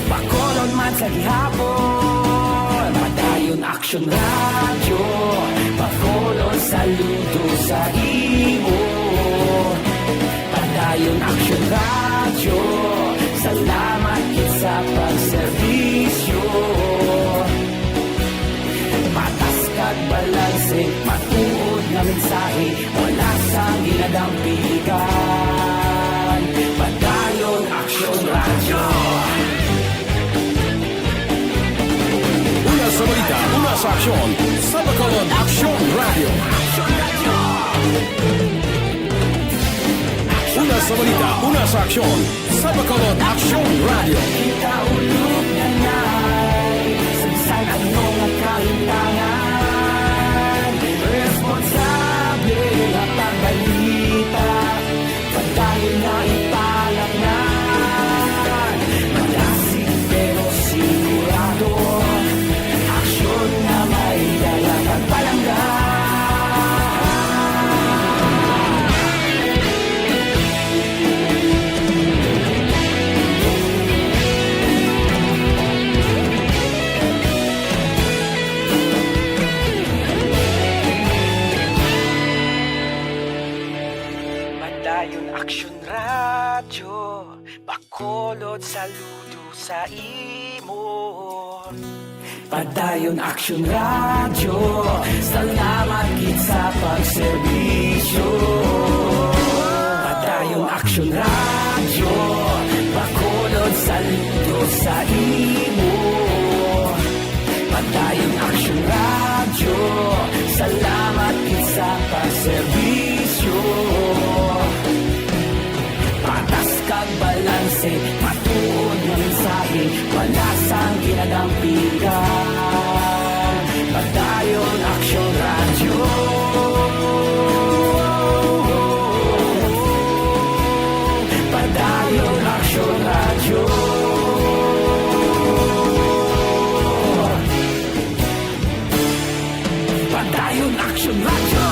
Bacolod man sa gihapon. Padayon Aksyon Radyo, Bacolod, saludo sa imo. Padayon Aksyon Radyo, salamat gid sa pagserbisyo. Patas kag balanse, matuod nga mensahe, wala sang ginadampigan. Padayon Aksyon Radyo. Una sa balita, una sa aksyon, sa Bacolod Aksyon Radyo. Una sa balita, una sa aksyon, sa Bacolod Aksyon Radyo. Kita ulog na na'y sa bisan ano nga kahimtangan. Responsable nga pagbalita, padayon na ipalaknan. Madasig pero sigurado, aksyon nga may dala kag palangga. Radyo Bacolod, saludo sa imo. Padayon Aksyon Radyo, salamat gid sa pagserbisyo. Padayon Aksyon Radyo, Bacolod, saludo sa imo. Padayon Aksyon Radyo, salamat gid sa pagserbisyo. Patas kag balanse, matuod nga mensahe, wala sang ginadampigan. Padayon Aksyon Radyo. Padayon Aksyon Radyo. Padayon Aksyon Radyo.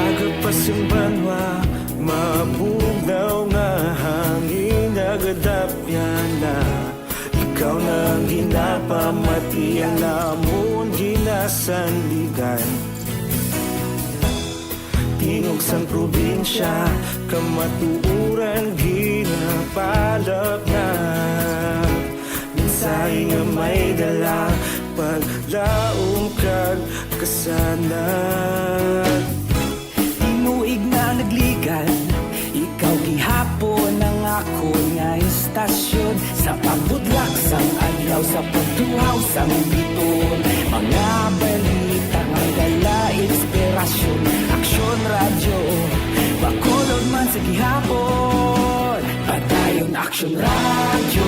Agapas ang banwa, mabugnaw nga hangin, nagadapyan na. Ikaw na ang ginapamati, ang amon ginasandigan. Tingog sang probinsya, kamatuoran ginapalapnag. Mensahe nga may dala, paglaom kag kasanag. Tinuig na nagligan, ikaw gihapon ang akon nga istasyon. Sa pagbutlak sang adlaw, sa pagtuhaw sang biton, mga balita nga dala inspirasyon. Aksyon Radyo, Bacolod man sa gihapon. Padayon Aksyon Radyo,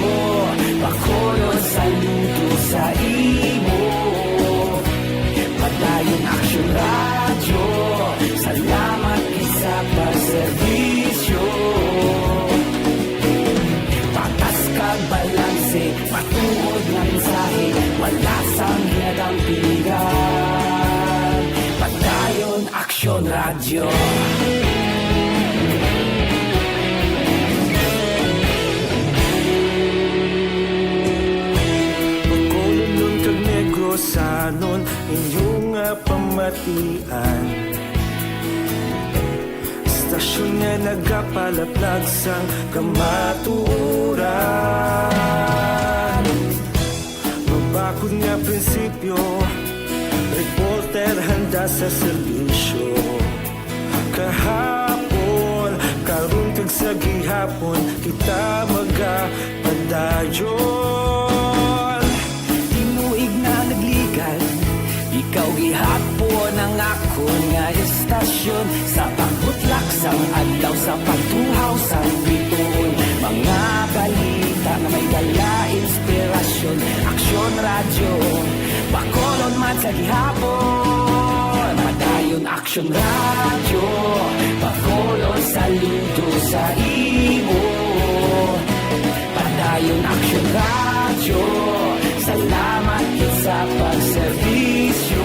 Bacolod, saludo sa imo. Padayon Aksyon Radyo, salamat gid sa pagserbisyo. Patas kag balanse, matuod nga mensahe, wala sang ginadampigan. Padayon Aksyon Radyo. Bacolodnon kag Negrosanon, inyo nga pamatian. Istasyon nga nagapalaplag sang kamatuoran. Mabakod nga prinsipyo, reporter handa sa serbisyo. Kahapon, karon kag sa gihapon, kita magapadayon. Tinuig na nagligan, ikaw gihapon ang akon nga istasyon. Sa pagbutlak sang adlaw, sa pagtuhaw sang biton, mga balita nga may dala inspirasyon. Aksyon Radyo, Bacolod man sa gihapon. Padayon Aksyon Radyo, Bacolod, saludo sa imo. Padayon Aksyon Radyo, salamat gid sa pagserbisyo.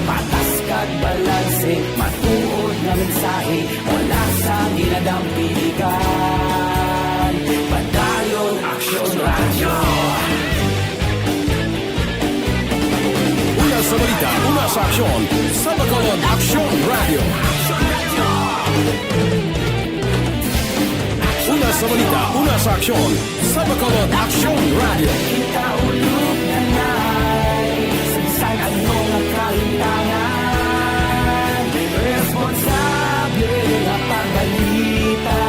Patas kag balanse, matuod nga mensahe, wala sang ginadampigan. Padayon Aksyon Radyo. Una sa balita, una sa aksyon, sa Bacolod Aksyon Radyo. Una sa balita, una sa aksyon, sa Bacolod Aksyon Radyo. Kita ulog na nay, sa bisan ano nga kahintangan, responsable nga pagbalita.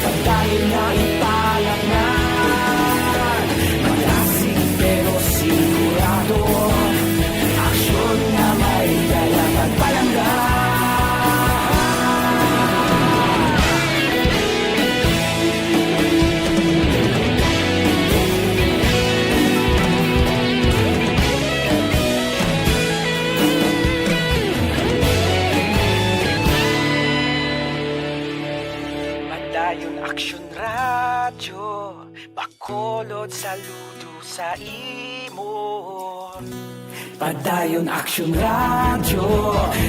Padayon nga ipalapngan, malasig pero sigurado. Aksyon nga may dala pagpalangga. Padayon Aksyon Radyo, Bacolod, saludo sa imo. Padayon Aksyon Radyo,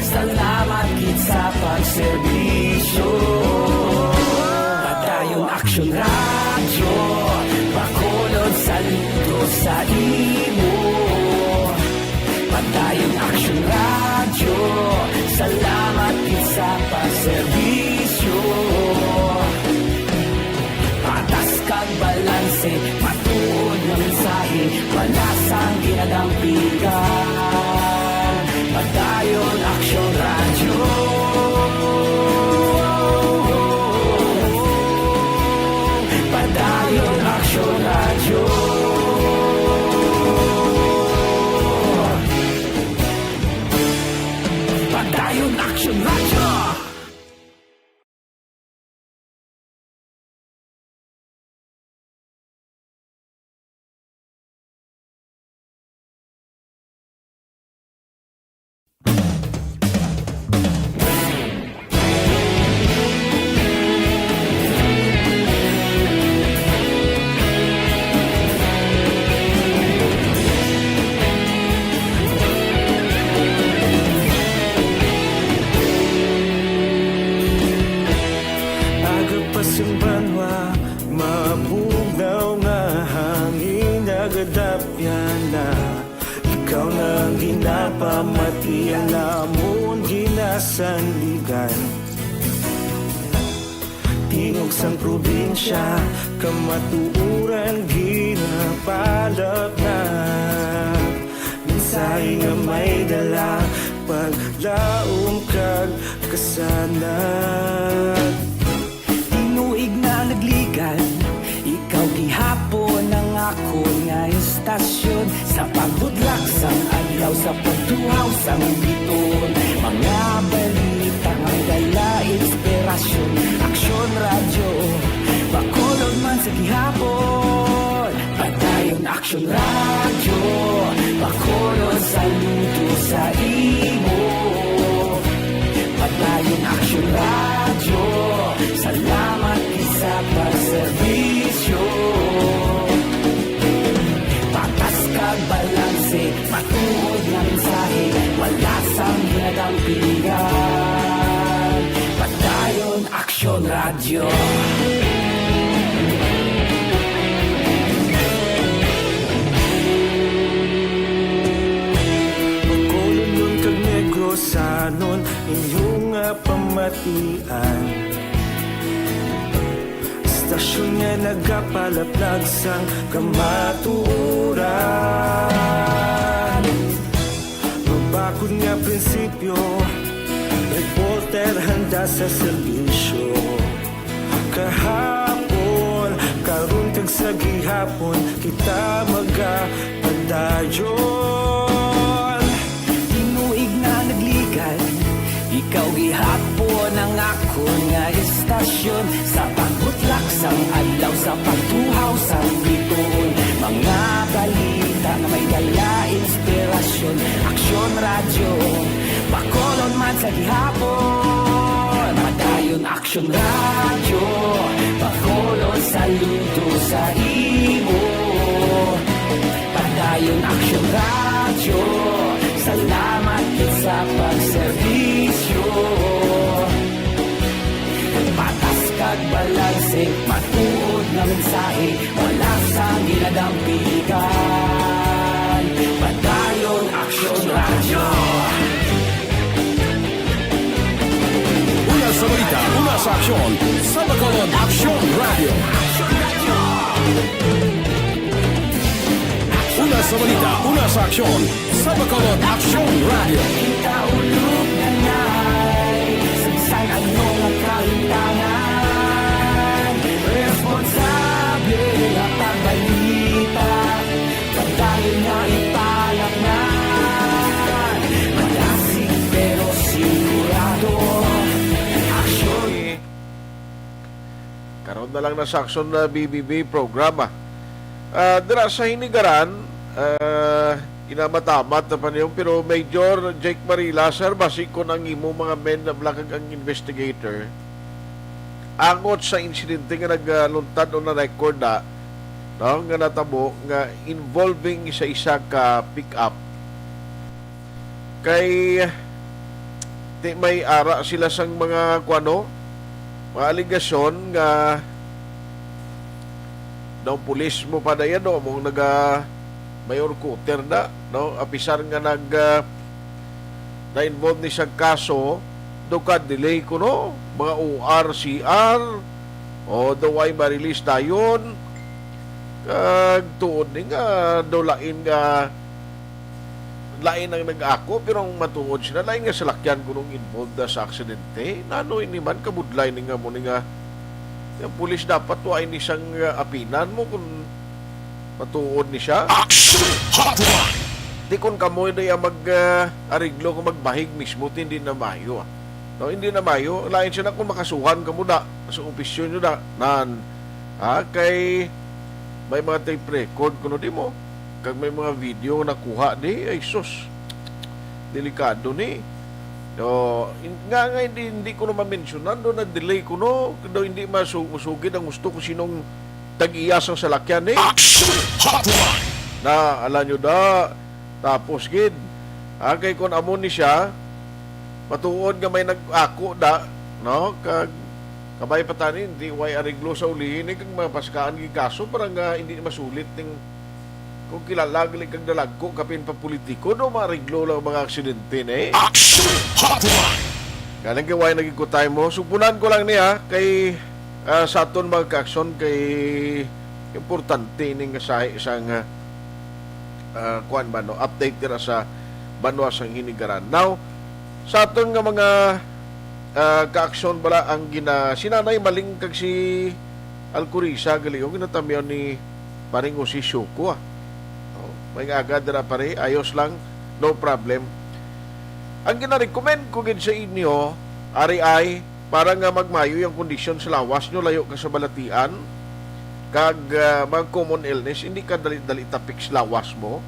salamat gid sa pagserbisyo. Padayon Aksyon Radyo, Bacolod, saludo sa imo. Padayon Aksyon Radyo, salamat gid sa pagserbisyo. Patas kag balanse, matuod nga mensahe, wala sang ginadampigan. Padayon Aksyon Radyo. Padayon Aksyon Radyo. Padayon Aksyon Radyo. Aga pa sing banwa, mabugnaw nga hangin, nagadapyan na. Ikaw na ang ginapamati, ang amon ginasandigan. Tingog sang probinsya, kamatuoran ginapalapnat. Mensahe nga may dala, paglaom kag kasanag. Tinuig na nagligan, ikaw gihapon ang akon nga istasyon. Sa pagbutlak sang adlaw, sa pagtuhaw sang biton, mga balita nga may dala inspirasyon. Aksyon Radyo, Bacolod man sa gihapon. Padayon Aksyon Radyo, Bacolod, saludo sa imo. Padayon Aksyon Radyo, salamat gid sa pagserbisyo. Patas kag balanse, matuod nga mensahe, wala sang ginadampigan. Padayon Aksyon Radyo. Bacolodnon kag Negrosanon, inyo nga pamatian. Istasyon nga nagapalaplag sang kamatuoran. Mabakod nga prinsipyo, reporter handa sa serbisyo. Kahapon, karon kag sa gihapon, kita magapadayon. Tinuig na nagligan, ikaw gihapon ang akon nga istasyon. Sa pagbutlak sang adlaw, sa pagtuhaw sang biton, mga balita nga may dala inspirasyon. Aksyon Radyo, Bacolod man sa gihapon. Padayon Aksyon Radyo, Bacolod, saludo sa imo. Padayon Aksyon Radyo, salamat gid sa pagserbisyo. Patas kag balanse, matuod nga mensahe, wala sang ginadampigan. Padayon Aksyon Radyo. Una sa balita, una sa aksyon, sa Bacolod Aksyon Radyo. Una sa balita, una sa aksyon, sa Bacolod Aksyon Radyo. Kita ulog na nay, sa bisan ano nga kalimtangan, responsable nga pagbalita, padayon nga ipalapngan. Malasig pero sigurado, aksyon. Karon na lang na sa aksyon na B B B programa. Ah, dira sa Hinigaran, ah, inamatamat na pa niyo, pero Major Jake Marila, sir, basi kon ang imo mga men na black ang investigator, angot sa insidente nga nagluntad o na-record na, no, nga natabo nga involving sa isa ka pick-up. Kay, ti may ara sila sang mga, kuwano, mga alegasyon nga daw pulis mo pa na yan, no? Among naga Mayor Cutter na, no? Apisar nga nag, ah, na-involve ni sa kaso, do ka delay kuno, mga O R, C R, o do ay ma-release dayon. Kag tuod ni nga do lain nga, lain ang nag-ako, pero ang matuod sila, lain nga salakyan kunong involved na sa aksidente. Nano ini man, kabudlay ni nga mo ni nga, yung pulis dapat wa ini sang, ah, apinan mo kung matuod ni siya. Action Hotline! Di kon kamo di ang mag, ah, ariglo kung magbahig mismo, ti hindi na maayo, ah. No, hindi na maayo. Lain siya na kung makasuhan kamo da sa opisyo nyo da. Nan, ha, kay may mga tape record kuno di mo. Kag may mga video nakuha di, ay sus. Delikado ni. O, in-, nga, nga hindi, hindi ko na mamensyonan, do na-delay ko, no? Daw hindi masu-, masugid ang gusto ko sinong tag-iya sang salakyan ni. Action Hotline! Na, ala nyo da, tapos gid. Ah, kay kun amo ni siya, matuod nga may nag-ako da, no? Kag, kabay pa tani, hindi way ariglo sa ulihin, eh, kag mapaskaan gid kaso para nga hindi masulit ning kung kilala gali kag dalagko, kapin pa politiko, no? Maariglo lang mga aksidente, ne? Action Hotline! Galing kay way nagikutay mo. Sugpunan ko lang niya kay, ah, sa aton mga ka-aksyon kay importante ning sahi sang, ah, ah, kuwan ba, no? Update dira sa banwa sang Hinigaran. Now, sa aton nga mga, ah, ka-aksyon bala ang gina-, si Nanay Maling kag si Alcurisa, gali, yung ginatamyaw ni Paring Jose Sioko, ah. Oh, may aga dira, pare. Ayos lang. No problem. Ang ginarecommend ko gid sa inyo, ari ay, para nga magmayo yung kondisyon sa lawas nyo, layo ka sa balatian, kag, ah, mga common illness, hindi ka dali-dali tapik sa lawas mo.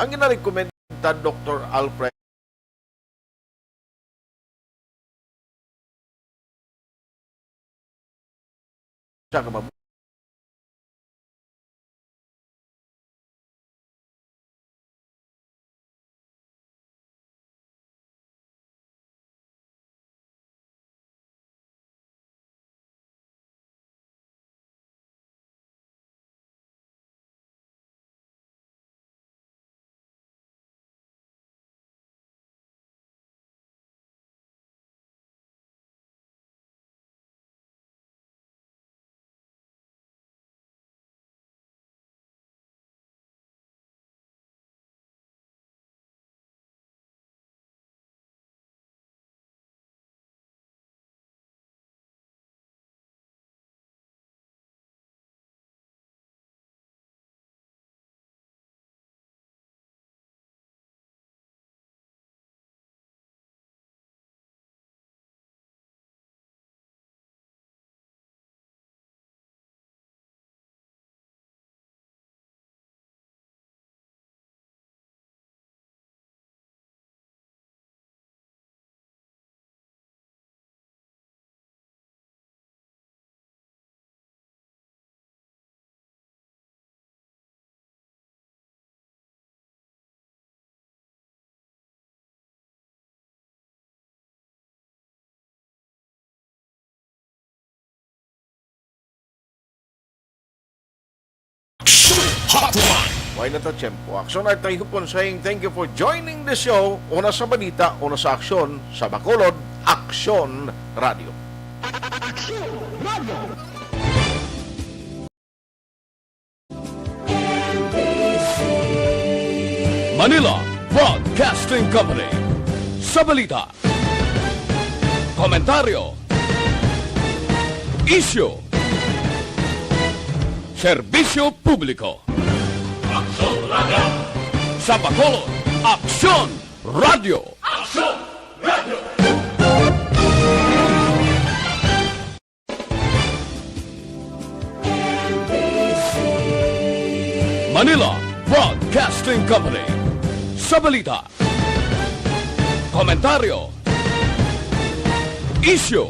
Ang ginarecommend ta, Doktor Alfred, sa kamab-, Action Hotline. Way na ta tiyempo. Action Artay Hupon saying thank you for joining the show. Una sa balita, una sa aksyon, sa Bacolod, Aksyon Radio. Aksyon Radio. Manila Broadcasting Company. Sa balita, komentaryo, isyu, serbisyo publiko. Aksyon Radio. Sa Bacolod, Aksyon Radio. Aksyon Radio. Manila Broadcasting Company. Sa balita, komentaryo, isyu,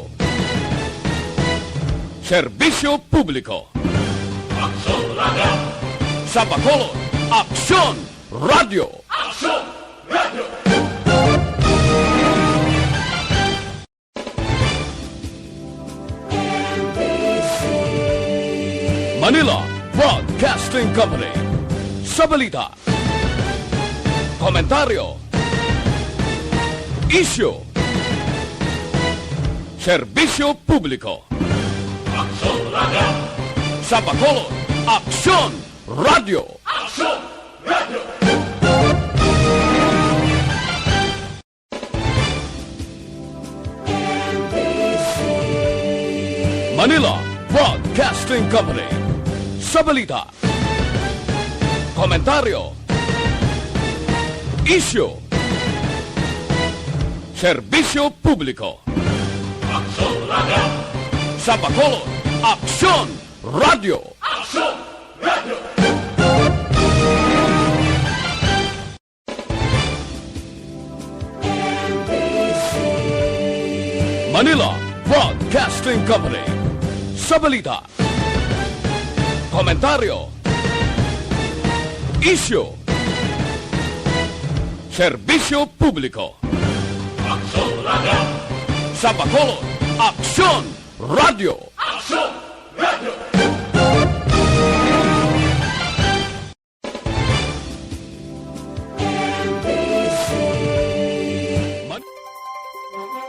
Serbisyo Publiko. Aksyon Radio. Sa Bacolod, Aksyon Radio. Aksyon Radio. Manila Broadcasting Company. Sa balita, komentaryo, isyu, serbisyo publiko. Aksyon Radio. Sa Bacolod, Aksyon Radio. Aksyon Radio. Manila Broadcasting Company. Sa balita, komentaryo, isyu, serbisyo publiko. Aksyon Radio. Sa Bacolod, Aksyon Radio. Aksyon Radio. Manila Broadcasting Company. Sa balita, komentaryo, isyu, serbisyo publiko. Aksyon Radio. Sa Bacolod, Aksyon Radio. Aksyon Radio.